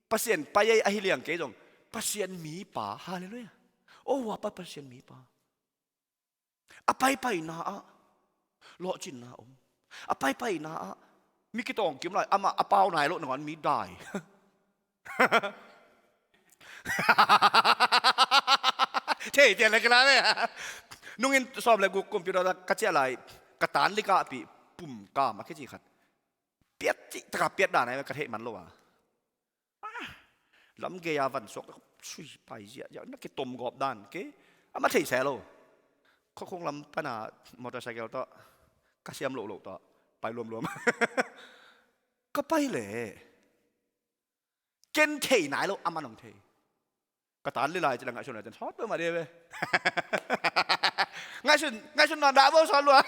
Pasian pai ei ahi liang kei zong, Pasian mipa. Halleluiah. Oh, hua pa Pasian mipa. A paipaina ah lawhcinna om. A paipaina ah mi kitawng kim lai, amah a pau nai loh nangawn mi dai. Thei tian le kila ve. Nungin sawm le guk kum pi dawta ka ciah lai, ka tan li kahpih pum kam a kici khat. Piat cih taka piat dan ai ka theih man lo a. Ah, lam gei a van suak sui pai ziahziah na kitom gawp dan ke. Amah theih seh lo. Khuakhung lam pana motorcycle tawh ka siam lohloh tawh pai luamluam. Ka pai leh ken thei nai lo, amah nong thei. Ka tan li lai ci la ngaihsun lai cian sawt peuhmah dih ve. Ngaihsun, ngaihsun nawn dah bo sawt lua.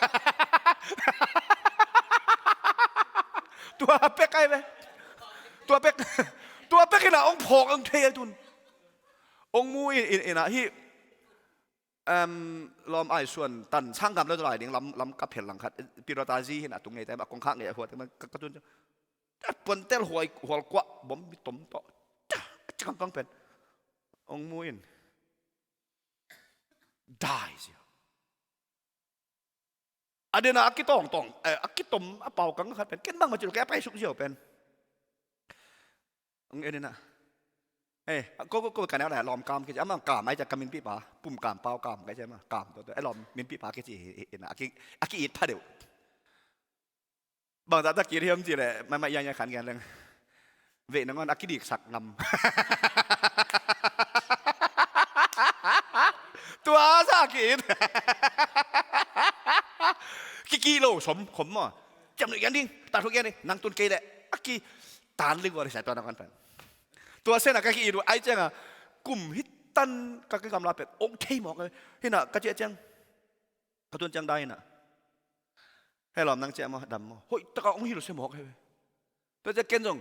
Tua pek ai ve. Tua pek, tua pek ina ong phawk ong thei ai tun. Ong mu in, in, ina hi. Em, lawm ai suan tan sanggam lo lai ding lam, lam ka phel lang khat. Pi dawta zi hi na tung ngei te ma kong khak ngei a huat te ma ka, ka tun. Puan tel huai hual kuah bom mi tom tawh. Cikangkang pen ong mu in. Dai zia. A dena a kitawngtawng, eh, a kitom a paukang khat pen ken bangmah ci lo kei a pai suk ziau pen. Ong en ina. Eh, ko, ko, ko ka neu lai lawm kam kici, amah kam ai ca ka minpih pa, pum kam pau kam kici amah kam to to, eh, lawm minpih pa kici hi, hi, ina, a ki, a ki-it pha deuh. Bangzah tak kir hiam cih leh maimai iang iang khan gen leng. Veih nangawn a kidiksak ngam. Tua sa ki-it. Kiki lo som khom maw. Ciam nuih gen ding, tak thuak gen ding, nang tun kei leh a ki tan ling ua ri sa tua nangawn pan. Tua sena ka ki-it uh ai cianga kum hitan ka kigamla pet ong thei mawk. Hina ka ciah ciang ka tun ciang dai hina. Hei lawm nang ciah maw, dam maw, hoih taka ong hilh sia mawk hei ve. Tua ciah ken zong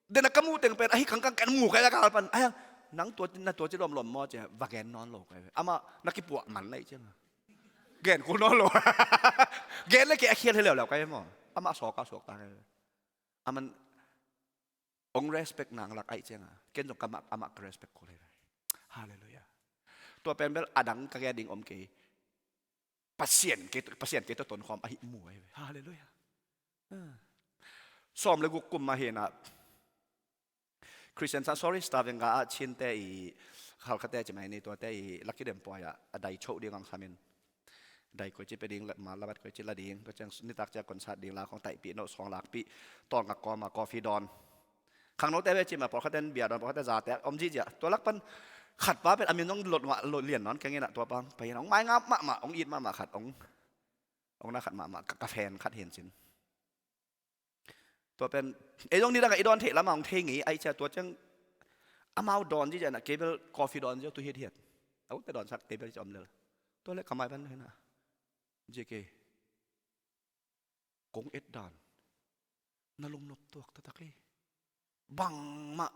dena ka muh teng pen ahi kangkang ken mu kai la ka al pan ai ang. Nang tua na tua ci lawmlawm maw ciah va gen nawn lo kai ve. Amah na kipuah man lai cianga gen kul nawn lo. Gen le kei a khial hi leuleu kai ve maw. Amah sawk a suak ta kai ve. Aman ong respect nang lak aih cianga ken zong ka mak, amah ka respect kul hi ve. Halleluiah. Tua pen bel adang ka gen ding om kei. Pasian kei, Pasian kei tawh tonkhawm ahi mu ahi ve. Halleluiah. Ah. Sawm le guk kum mah hinah Christian sa, sorry, Stavanger ah Chinte i Khalkhate ci mai ni, tuate i Lucky Dem puai ah a dai choh ding ang samin. Dai koici pe ding, ma labat koici la ding, tua ciang nitak ciang concert ding la khong taihpih noh sawng lakpih, tawlngak kawma coffee dawn. Khangnote ve cima pawlkhaten bia dawn, pawlkhaten zate om zihziah. Tua lak pan khat pa pen a min zong lot ngah lot lian nawn keng inah tua pa hong pai inah hong maingap mahmah, hong it mahmah khat, hong, hong na khat mahmah, ka, ka fan khat hin cin. Tua pen ei zong nidangah i dawn theih lamah hong thei ngei aih cia tua ciang amau dawn zihziah inah kei bel coffee dawn ziau tu hiathiat. A ute dawnsak kei bel ci om lel. Tua leh ka mai pan hinah zia kei kong et dan na lungnop tuak taktak hi. Bangmah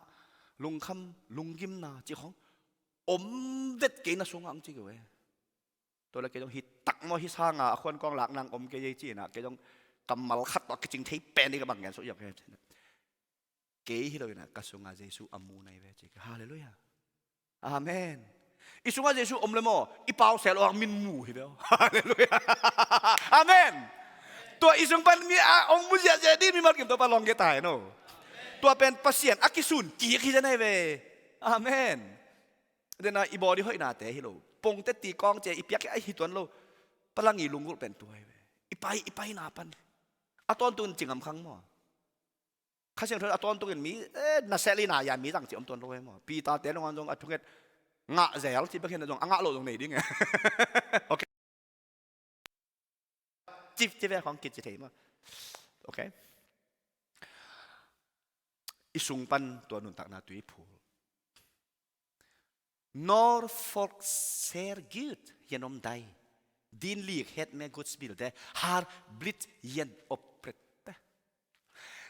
lungkham lunggimna cih khawng om vet kei na sungah ang ci kei uh e. Tua le kei zong hi tak maw, hi sanga a khuan kawng lak nang om kei ei ci inah kei zong kammal khat tawh a kicing thei pen i ka bang gen suk iam kei. Kei hi lo inah ka sungah Jesu a mu nai ve ci kei. Halleluiah. Amen. I sungah Jesu om le maw, i pau sel awk min mu hi bel. Halleluiah. Amen. Tua i sung pan mi a ong mu ziahziah dih mimal kim tua pan lawng ge tai no. Tua pen Pasian a kisun kik hi zen ai ve. Amen. Dena i body hoihnate hi lo, pongte ti kawng cia i piak a hi tuan lo. Palangi lunggulh pen tua hi ve. I pai, i paina pan a tawntung in cingam khang maw. Kha Siangtho a tawntung in mi, eh, na sel ina ya mi zang ci om tuan lo e maw. Peter te nungan zong a thunget ngah zel ci bek hin zong a ngah lo zong nei ding e. Okay. Cif cif e khong kit ci thei maw. Okay. I sung pan tua nuntakna tui phul. Norfolk ser git yan om dai. Din lik het me guts bil de har blit yan opret.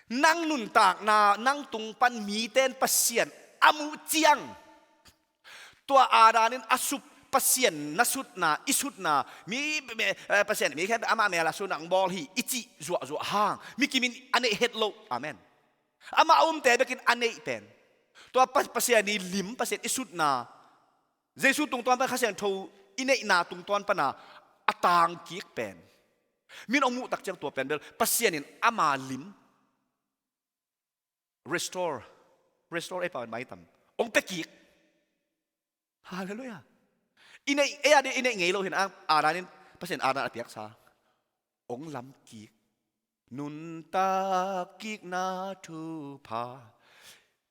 Nang nuntakna, nang tung pan miten Pasian a muh ciang, tua a danin a sup Pasian na sutna, i sutna, mi, mi, eh, Pasian mi khen amah mel a sutna ang bawl hi i cih zuahzuah hang mi kimin a neih het loh. Amen. Amah a umte bekin a neih pen tua Pa-, Pasian i lim, Pasian i sutna, Jesu tungtawn pan Kha Siangtho i neihna tungtawn pana a tangkik pen Min hong muh tak ciang tua pen bel Pasian in ama lim restore, restore ei pau in maitam hong pia kik. Halleluiah. I neih, ei a ding i neih ngei lo hi-in a, Adam in, Pasian Adam a piaksa hong lam kik, nuntak kikna thupha.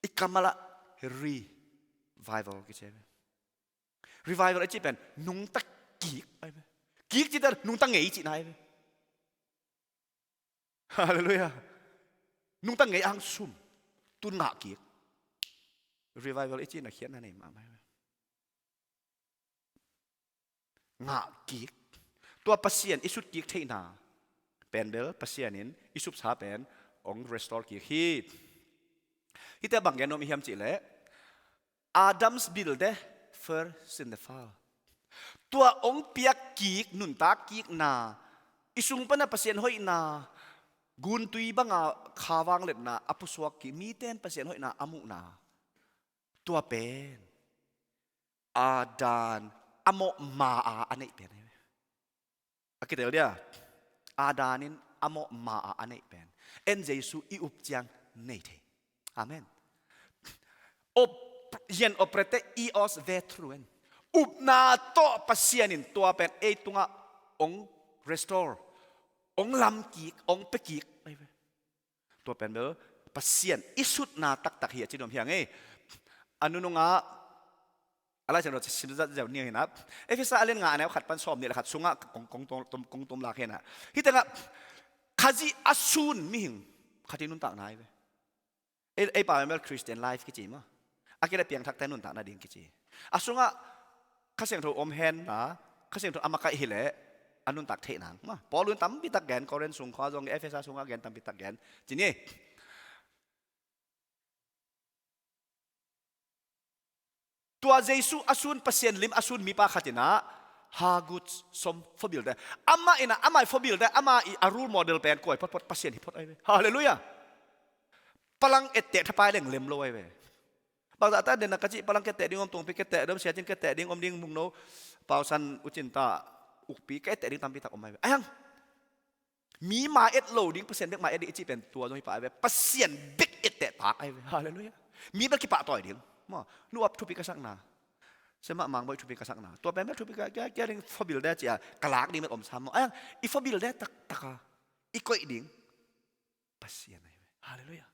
I kammal ah revival kici hi ve. Revival a cih pen nungta kik ahi ve. Kik cihte nungta ngei cihna ahi ve. Halleluiah. Nungta ngei a hang sum, tu-in ngah kik. Revival i cihna khiatna nei mahmah hi ve. Ngah kik. Tua Pasian i sut kik theihna pen bel Pasian in i supsa pen hong restore kik hi. Hihte bang gen nuam i hiam cih leh, Adam's build the first in the fall. Tua hong piak kik, nuntak kikna, i sung pan a Pasian hoihna, guntui banga kha vangliatna a pusuak kik, mite in Pasian hoihna a muhna, tua pen Adam a mawh ma-a a neih pen ahi ve. A kitel dia, Adam in a mawh ma-a a neih pen en Jesu i up ciang nei thei. Amen. Op, yen operate i os ve through en. Upna tawh Pasian in tua pen ei tungah hong restore, hong lam kik, hong pia kik ahi ve. Tua pen bel Pasian i sutna taktak hi a ci nuam hi hang ei. A nunungah a Lai Siangtho sim zat zeu ni hi-in a, Efesa a lian nga a neu khat pan sawm nih le khat sungah kong, kong, kong, kong tum lak hi-in a, hih tengah Khazih a sun mihing khat i nuntakna ahi ve. Ei, ei pau in bel Christian life kici maw. A kile piangthakte nuntak nading kici. A sungah Kha Siangtho om henla, Kha Siangtho a makaih hileh a nuntak theih nang maw. Paul in tampi tak gen, Korin sung khua zong, Efesa sungah gen tampi tak gen. Ci ni. Tua Jesu a sun, Pasian lim a sun mipa khat in a, ha gut som, fobilte. Amah in a, amah i fobilte, amah i a role model pen kua hi photphot, Pasian hi phot ahi ve. Halleluiah. Palang etteh thapai leng lem lo ahi ve. Bangzah ta den a ka cih, palang ka etteh ding om, tungpi ka etteh ding om, siacin ka etteh ding om ding, mungno, pausan, ucin ta, ukpi ka etteh ding tampi tak om ahi ve. Ahi hang, mi ma-et lo ding, Pasian bek ma-et ding i cih pen tua zong hi pah ahi ve. Pasian bek etteh tak ahi ve. Halleluiah. Mi bek kipahtawi ding. Maw, nu-ap thupi ka sakna, siamah mangboih thupi ka sakna, tua pen bek thupi ka, ka, ka ding, fobilte ci-a ka lak ding bek om sam maw. Ahi hang, i fobilte taktak a i koih ding Pasian ahi ve. Halleluiah.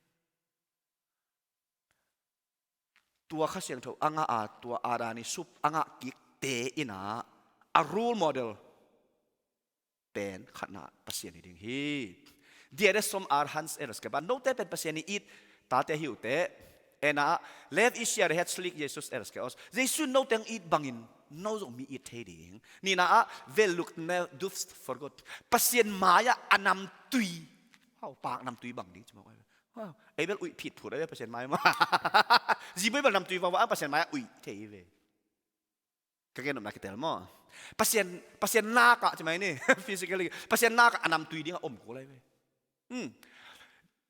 Tua Kha Siangtho a ngah a, tua Adam i sup a ngah kikte in a, a role model pen khatna Pasian hi ding hi. Dere som ar Hans Elske ban, note pen Pasian i it tate hi uh teh, en a, lev i siar het slik Jesus Elske os. Jesu note hong it bangin no zong mi it thei ding. Nihna ah, vel luk ne dufst for God. Pasian mai-ah a namtui. Hau, pak namtui bang ding ci mawk ahi ve. Wow. Ei bel uih phit phut ahi ve Pasian mai mah. Zibui bel namtui vava, Pasian mai-ah uih thei hi ve. Ka gen nopna kitel maw. Pasian, Pasian nak ah ci mai ni. Physically. Pasian nak ah a namtui ding a om kul ahi ve. Hmm.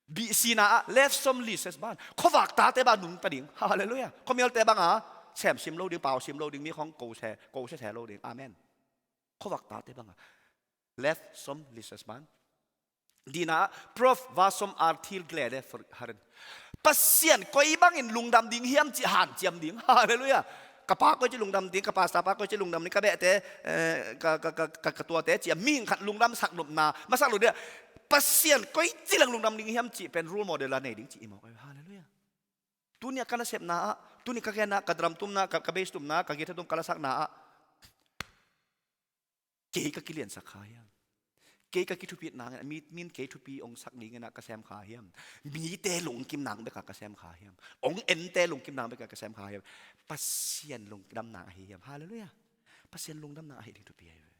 Bihsina ah, lev som lises ban. Khuavak tate bang nungta ding. Halleluiah. Khuamialte bang a sem sim lo ding, pau sim lo ding, mi khong ko se, ko se se lo ding. Amen. Khuavak tate bang a, lev som lises ban. Dina, prof va som ar thil glede for Herren. Pasian koi bangin lungdam ding hiam cih hanciam ding. Halleluiah. Ka pa koi ci lungdam ding, ka pastor pa koi ci lungdam ding, ka behte, eh, ka, ka, ka, ka, ka tuate ci a mihing khat lungdam sak nopna masak lo ding. Pasian koi ci leng lungdam ding hiam cih pen role model a nei ding cih i mawk ahi ve. Halleluiah. Tuni a ka nasepna ah, tuni ka genna, ka drum tumna, ka, ka bass tumna, ka guitar tum ka lasakna ah, kei ka kiliansak kha hiam? Kei ka kithupit nang, mi, min kei thupi hong sak dingin ah ka sem kha hiam? Mite lungkim nang bek a ka sem kha hiam? Hong ente lungkim nang bek a ka sem kha hiam? Pasian lungdam nang ahi hiam? Halleluiah. Pasian lungdam nang ahi ding thupi ahi ve.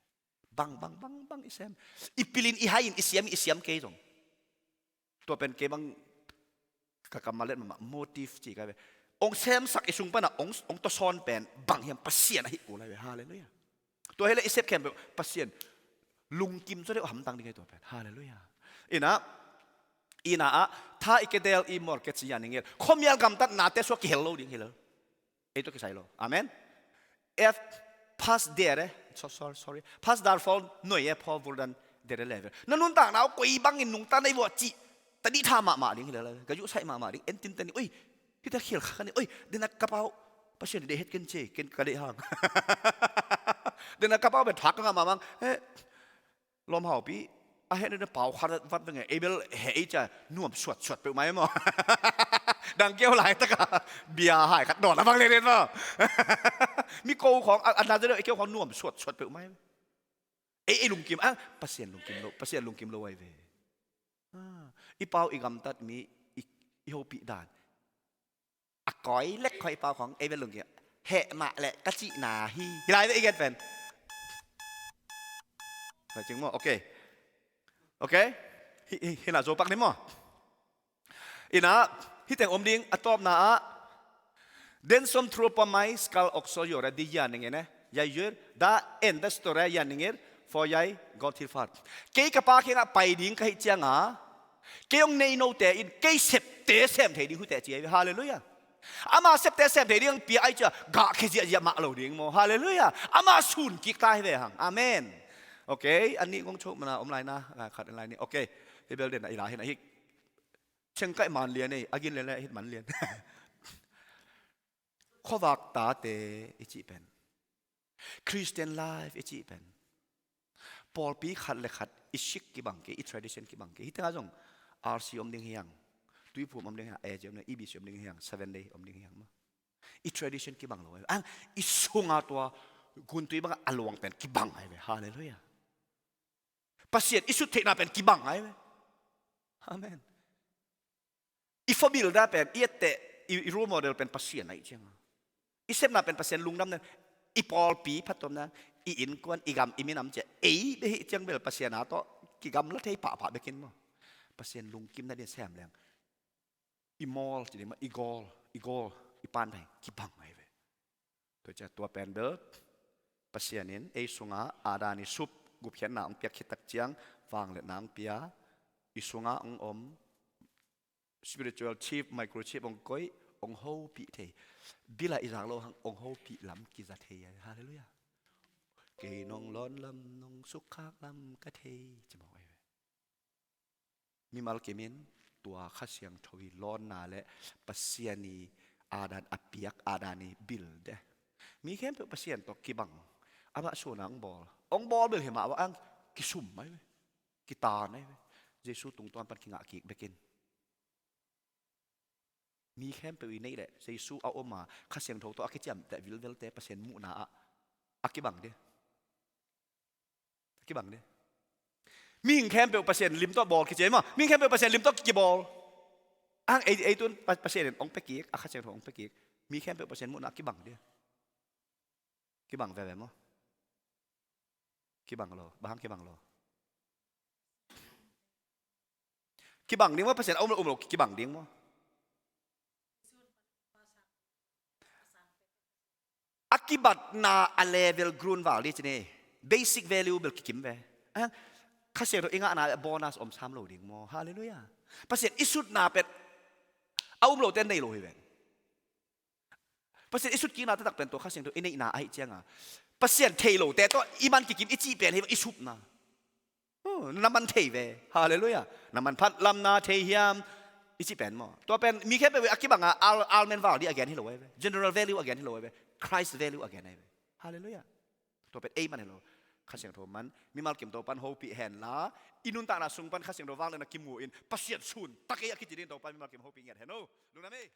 Bang, bang, bang, bang i sem, i pilin, i haiin, i siam, i siam kei zong. Tua pen kei bang ka kammal let mahmah, motive ci ka ve. Hong semsak i sung pana hong, hong tawsawn pen bang hiam? Pasian ahi kul ahi ve. Halleluiah. Tua hileh i sep khempeuh Pasian lungkim zaw deuh hamtang ding ahi tua pen. Halleluiah. Ina, ina ah, tha i kedel i mortgage i yan i ngel, khuamial gamtatnate suak kihel lo ding hi lo. Ei tawh kisai lo. Amen. Ef, pas dere, so, sorry, sorry. Pas darfol noye pho vurdan Tere level. Na nuntakna uh koi bangin nungta na hi uh a cih tadih tha mahmah ding hi lel. Ka yuhsaih mahmah ding. En tinten ding. Oi, hita khial kha ka ni. Oi, dena ka pau. Pasian deih het ken ci. Ken ka deih hang. Dena ka pau pen thak ka ngah mahmah. Eh, lawm haupi. A het na pau khat vat veng e. Abel he ei cia nuam suat suat peuh mai maw. Dang keu lai taka bia hai khat dawn a bang le den maw. Mi ko khawng a, a na zia deuh ei keu khawng nuam suat suat peuh mai. Ei, ei lungkim, ah, Pasian lungkim lo, Pasian lungkim lo ai ve. Ah, i pau i gamtat mi, i, i hopih dan. A koi lek koi i pau khawng, ei bel lungkim. Heh mah leh ka cihna hi. Hi lai ve i gen pen. Lai cing maw, okay. Okay. Hi, hi, hi na zo pak ni maw. Ina, hih teng om ding a tawpna ah. Den som tror på mig skal også gjøre det gjerningen jeg gjør. Da endte større gjerninger, for jeg går til Far. Kei ka Pa kiangah pai ding ka hih cianga, kei hong nei note in kei septe sem thei ding uh teh ci hi. Halleluiah. Ama septe sem thei ding hong pia ahih ciang gah khia ziahziah mah lo ding maw. Halleluiah. Ama sun kik ta hi ve hang. Amen. Okay, a nih kong chok mana om lai na, a khat en lai ni. Okay, hi bel den a i la hi na hi. Chengkaih man lian ei, a gin lian le a hit man lian. Khuavak tate i cih pen, Christian life i cih pen, pawlpi khat le khat i sik kibang kei, i tradition kibang kei. Hih tengah zong R C om ding hi hang, Tuiphum om ding hi hang, A J om ding, E B C om ding hi hang, Seven Day om ding hi hang maw. I tradition kibang lo ai ve. Ang i sunga tua guntui bangah a luang pen kibang ai ve. Halleluiah. Pasian i sut theihna pen kibang ai ve. Amen. I fabilda pen, i etteh, i, i role model pen Pasian ahih cianga, i sepna pen Pasian lungdamna, i pawlpi phattuamna, i innkuan, i gam, i minam cia ei beh hih ciang bel Pasian a tawh kigamla thei pahpah bekin maw. Pasian lungkimna din sem leng i mawl ci ding mah, i gawl, i gawl, i pan pen kibang ai ve. Tua cia tua pen bel Pasian in ei sungah Adam i sup gupkhiatna hong piak khit tak ciang vangliatna hong pia, i sungah hong om spiritual chip, microchip hong koih, hong hopih thei. Bilah i zak lo hang hong hopih lam kiza thei ai. Halleluiah. Kei nong lawn lam nong sukkhak lam ka thei ci mawk ai ve. Mimal kim in tua Kha Siangtho i lawnna le Pasian i Adam a piak Adam i bil de. Mi khempeuh Pasian tawh kibang. Amah suahna hong bawl. Hong bawl bel hi mah bang ang kisum ai ve. Kitan ai ve. Jesu tungtawn pan kingah kik bekin. Mi khempeuh i neih leh Jesu a om a Kha Siangtho tawh a kiciamteh vilvelte Pasian muhna ah a kibang de. Kibang ding. Mihing khempeuh Pasian lim tawh bawl kici maw. Mihing khempeuh Pasian lim tawh kibawl. Ang ei, ei tun Pa-, Pasian in hong pia kik, a Kha Siangtho hong pia kik. Mi khempeuh Pasian muhna kibang ding. Kibang veve maw. Kibang lo, bang hang kibang lo. Kibang ding maw, Pasian a um lo, um lo, kibang ding maw. A kibatna a level grundval ding ci ni. Basic value bel kikim ve. Ah, Kha Siangtho i ngahna bonus om sam lo ding maw. Halleluiah. Pasian i sutna pen a um lote nei lo hi ve. Pasian i sutkikna taktak pen tua Kha Siangtho i neihna ahih cianga Pasian thei lote tawh i man kikim i cih pen hi ve, i supna. Oh, na man thei ve. Halleluiah. Na man phat lam na thei hiam? I cih pen maw. Tua pen mi khempeuh a kibanga al, almen val ding a gen hi lo ai ve. General value a gen hi lo ai ve. Christ value a gen ai ve. Halleluiah. Tua pen ei man hi lo. Kha Siangtho man. Mimal kim Topan hopih hen la, i nuntakna sung pan Kha Siangtho vangliatna kimu in Pasian sun tak ei a kici ding Topan mimal kim hopih ngiat hen o. Lungdam ei.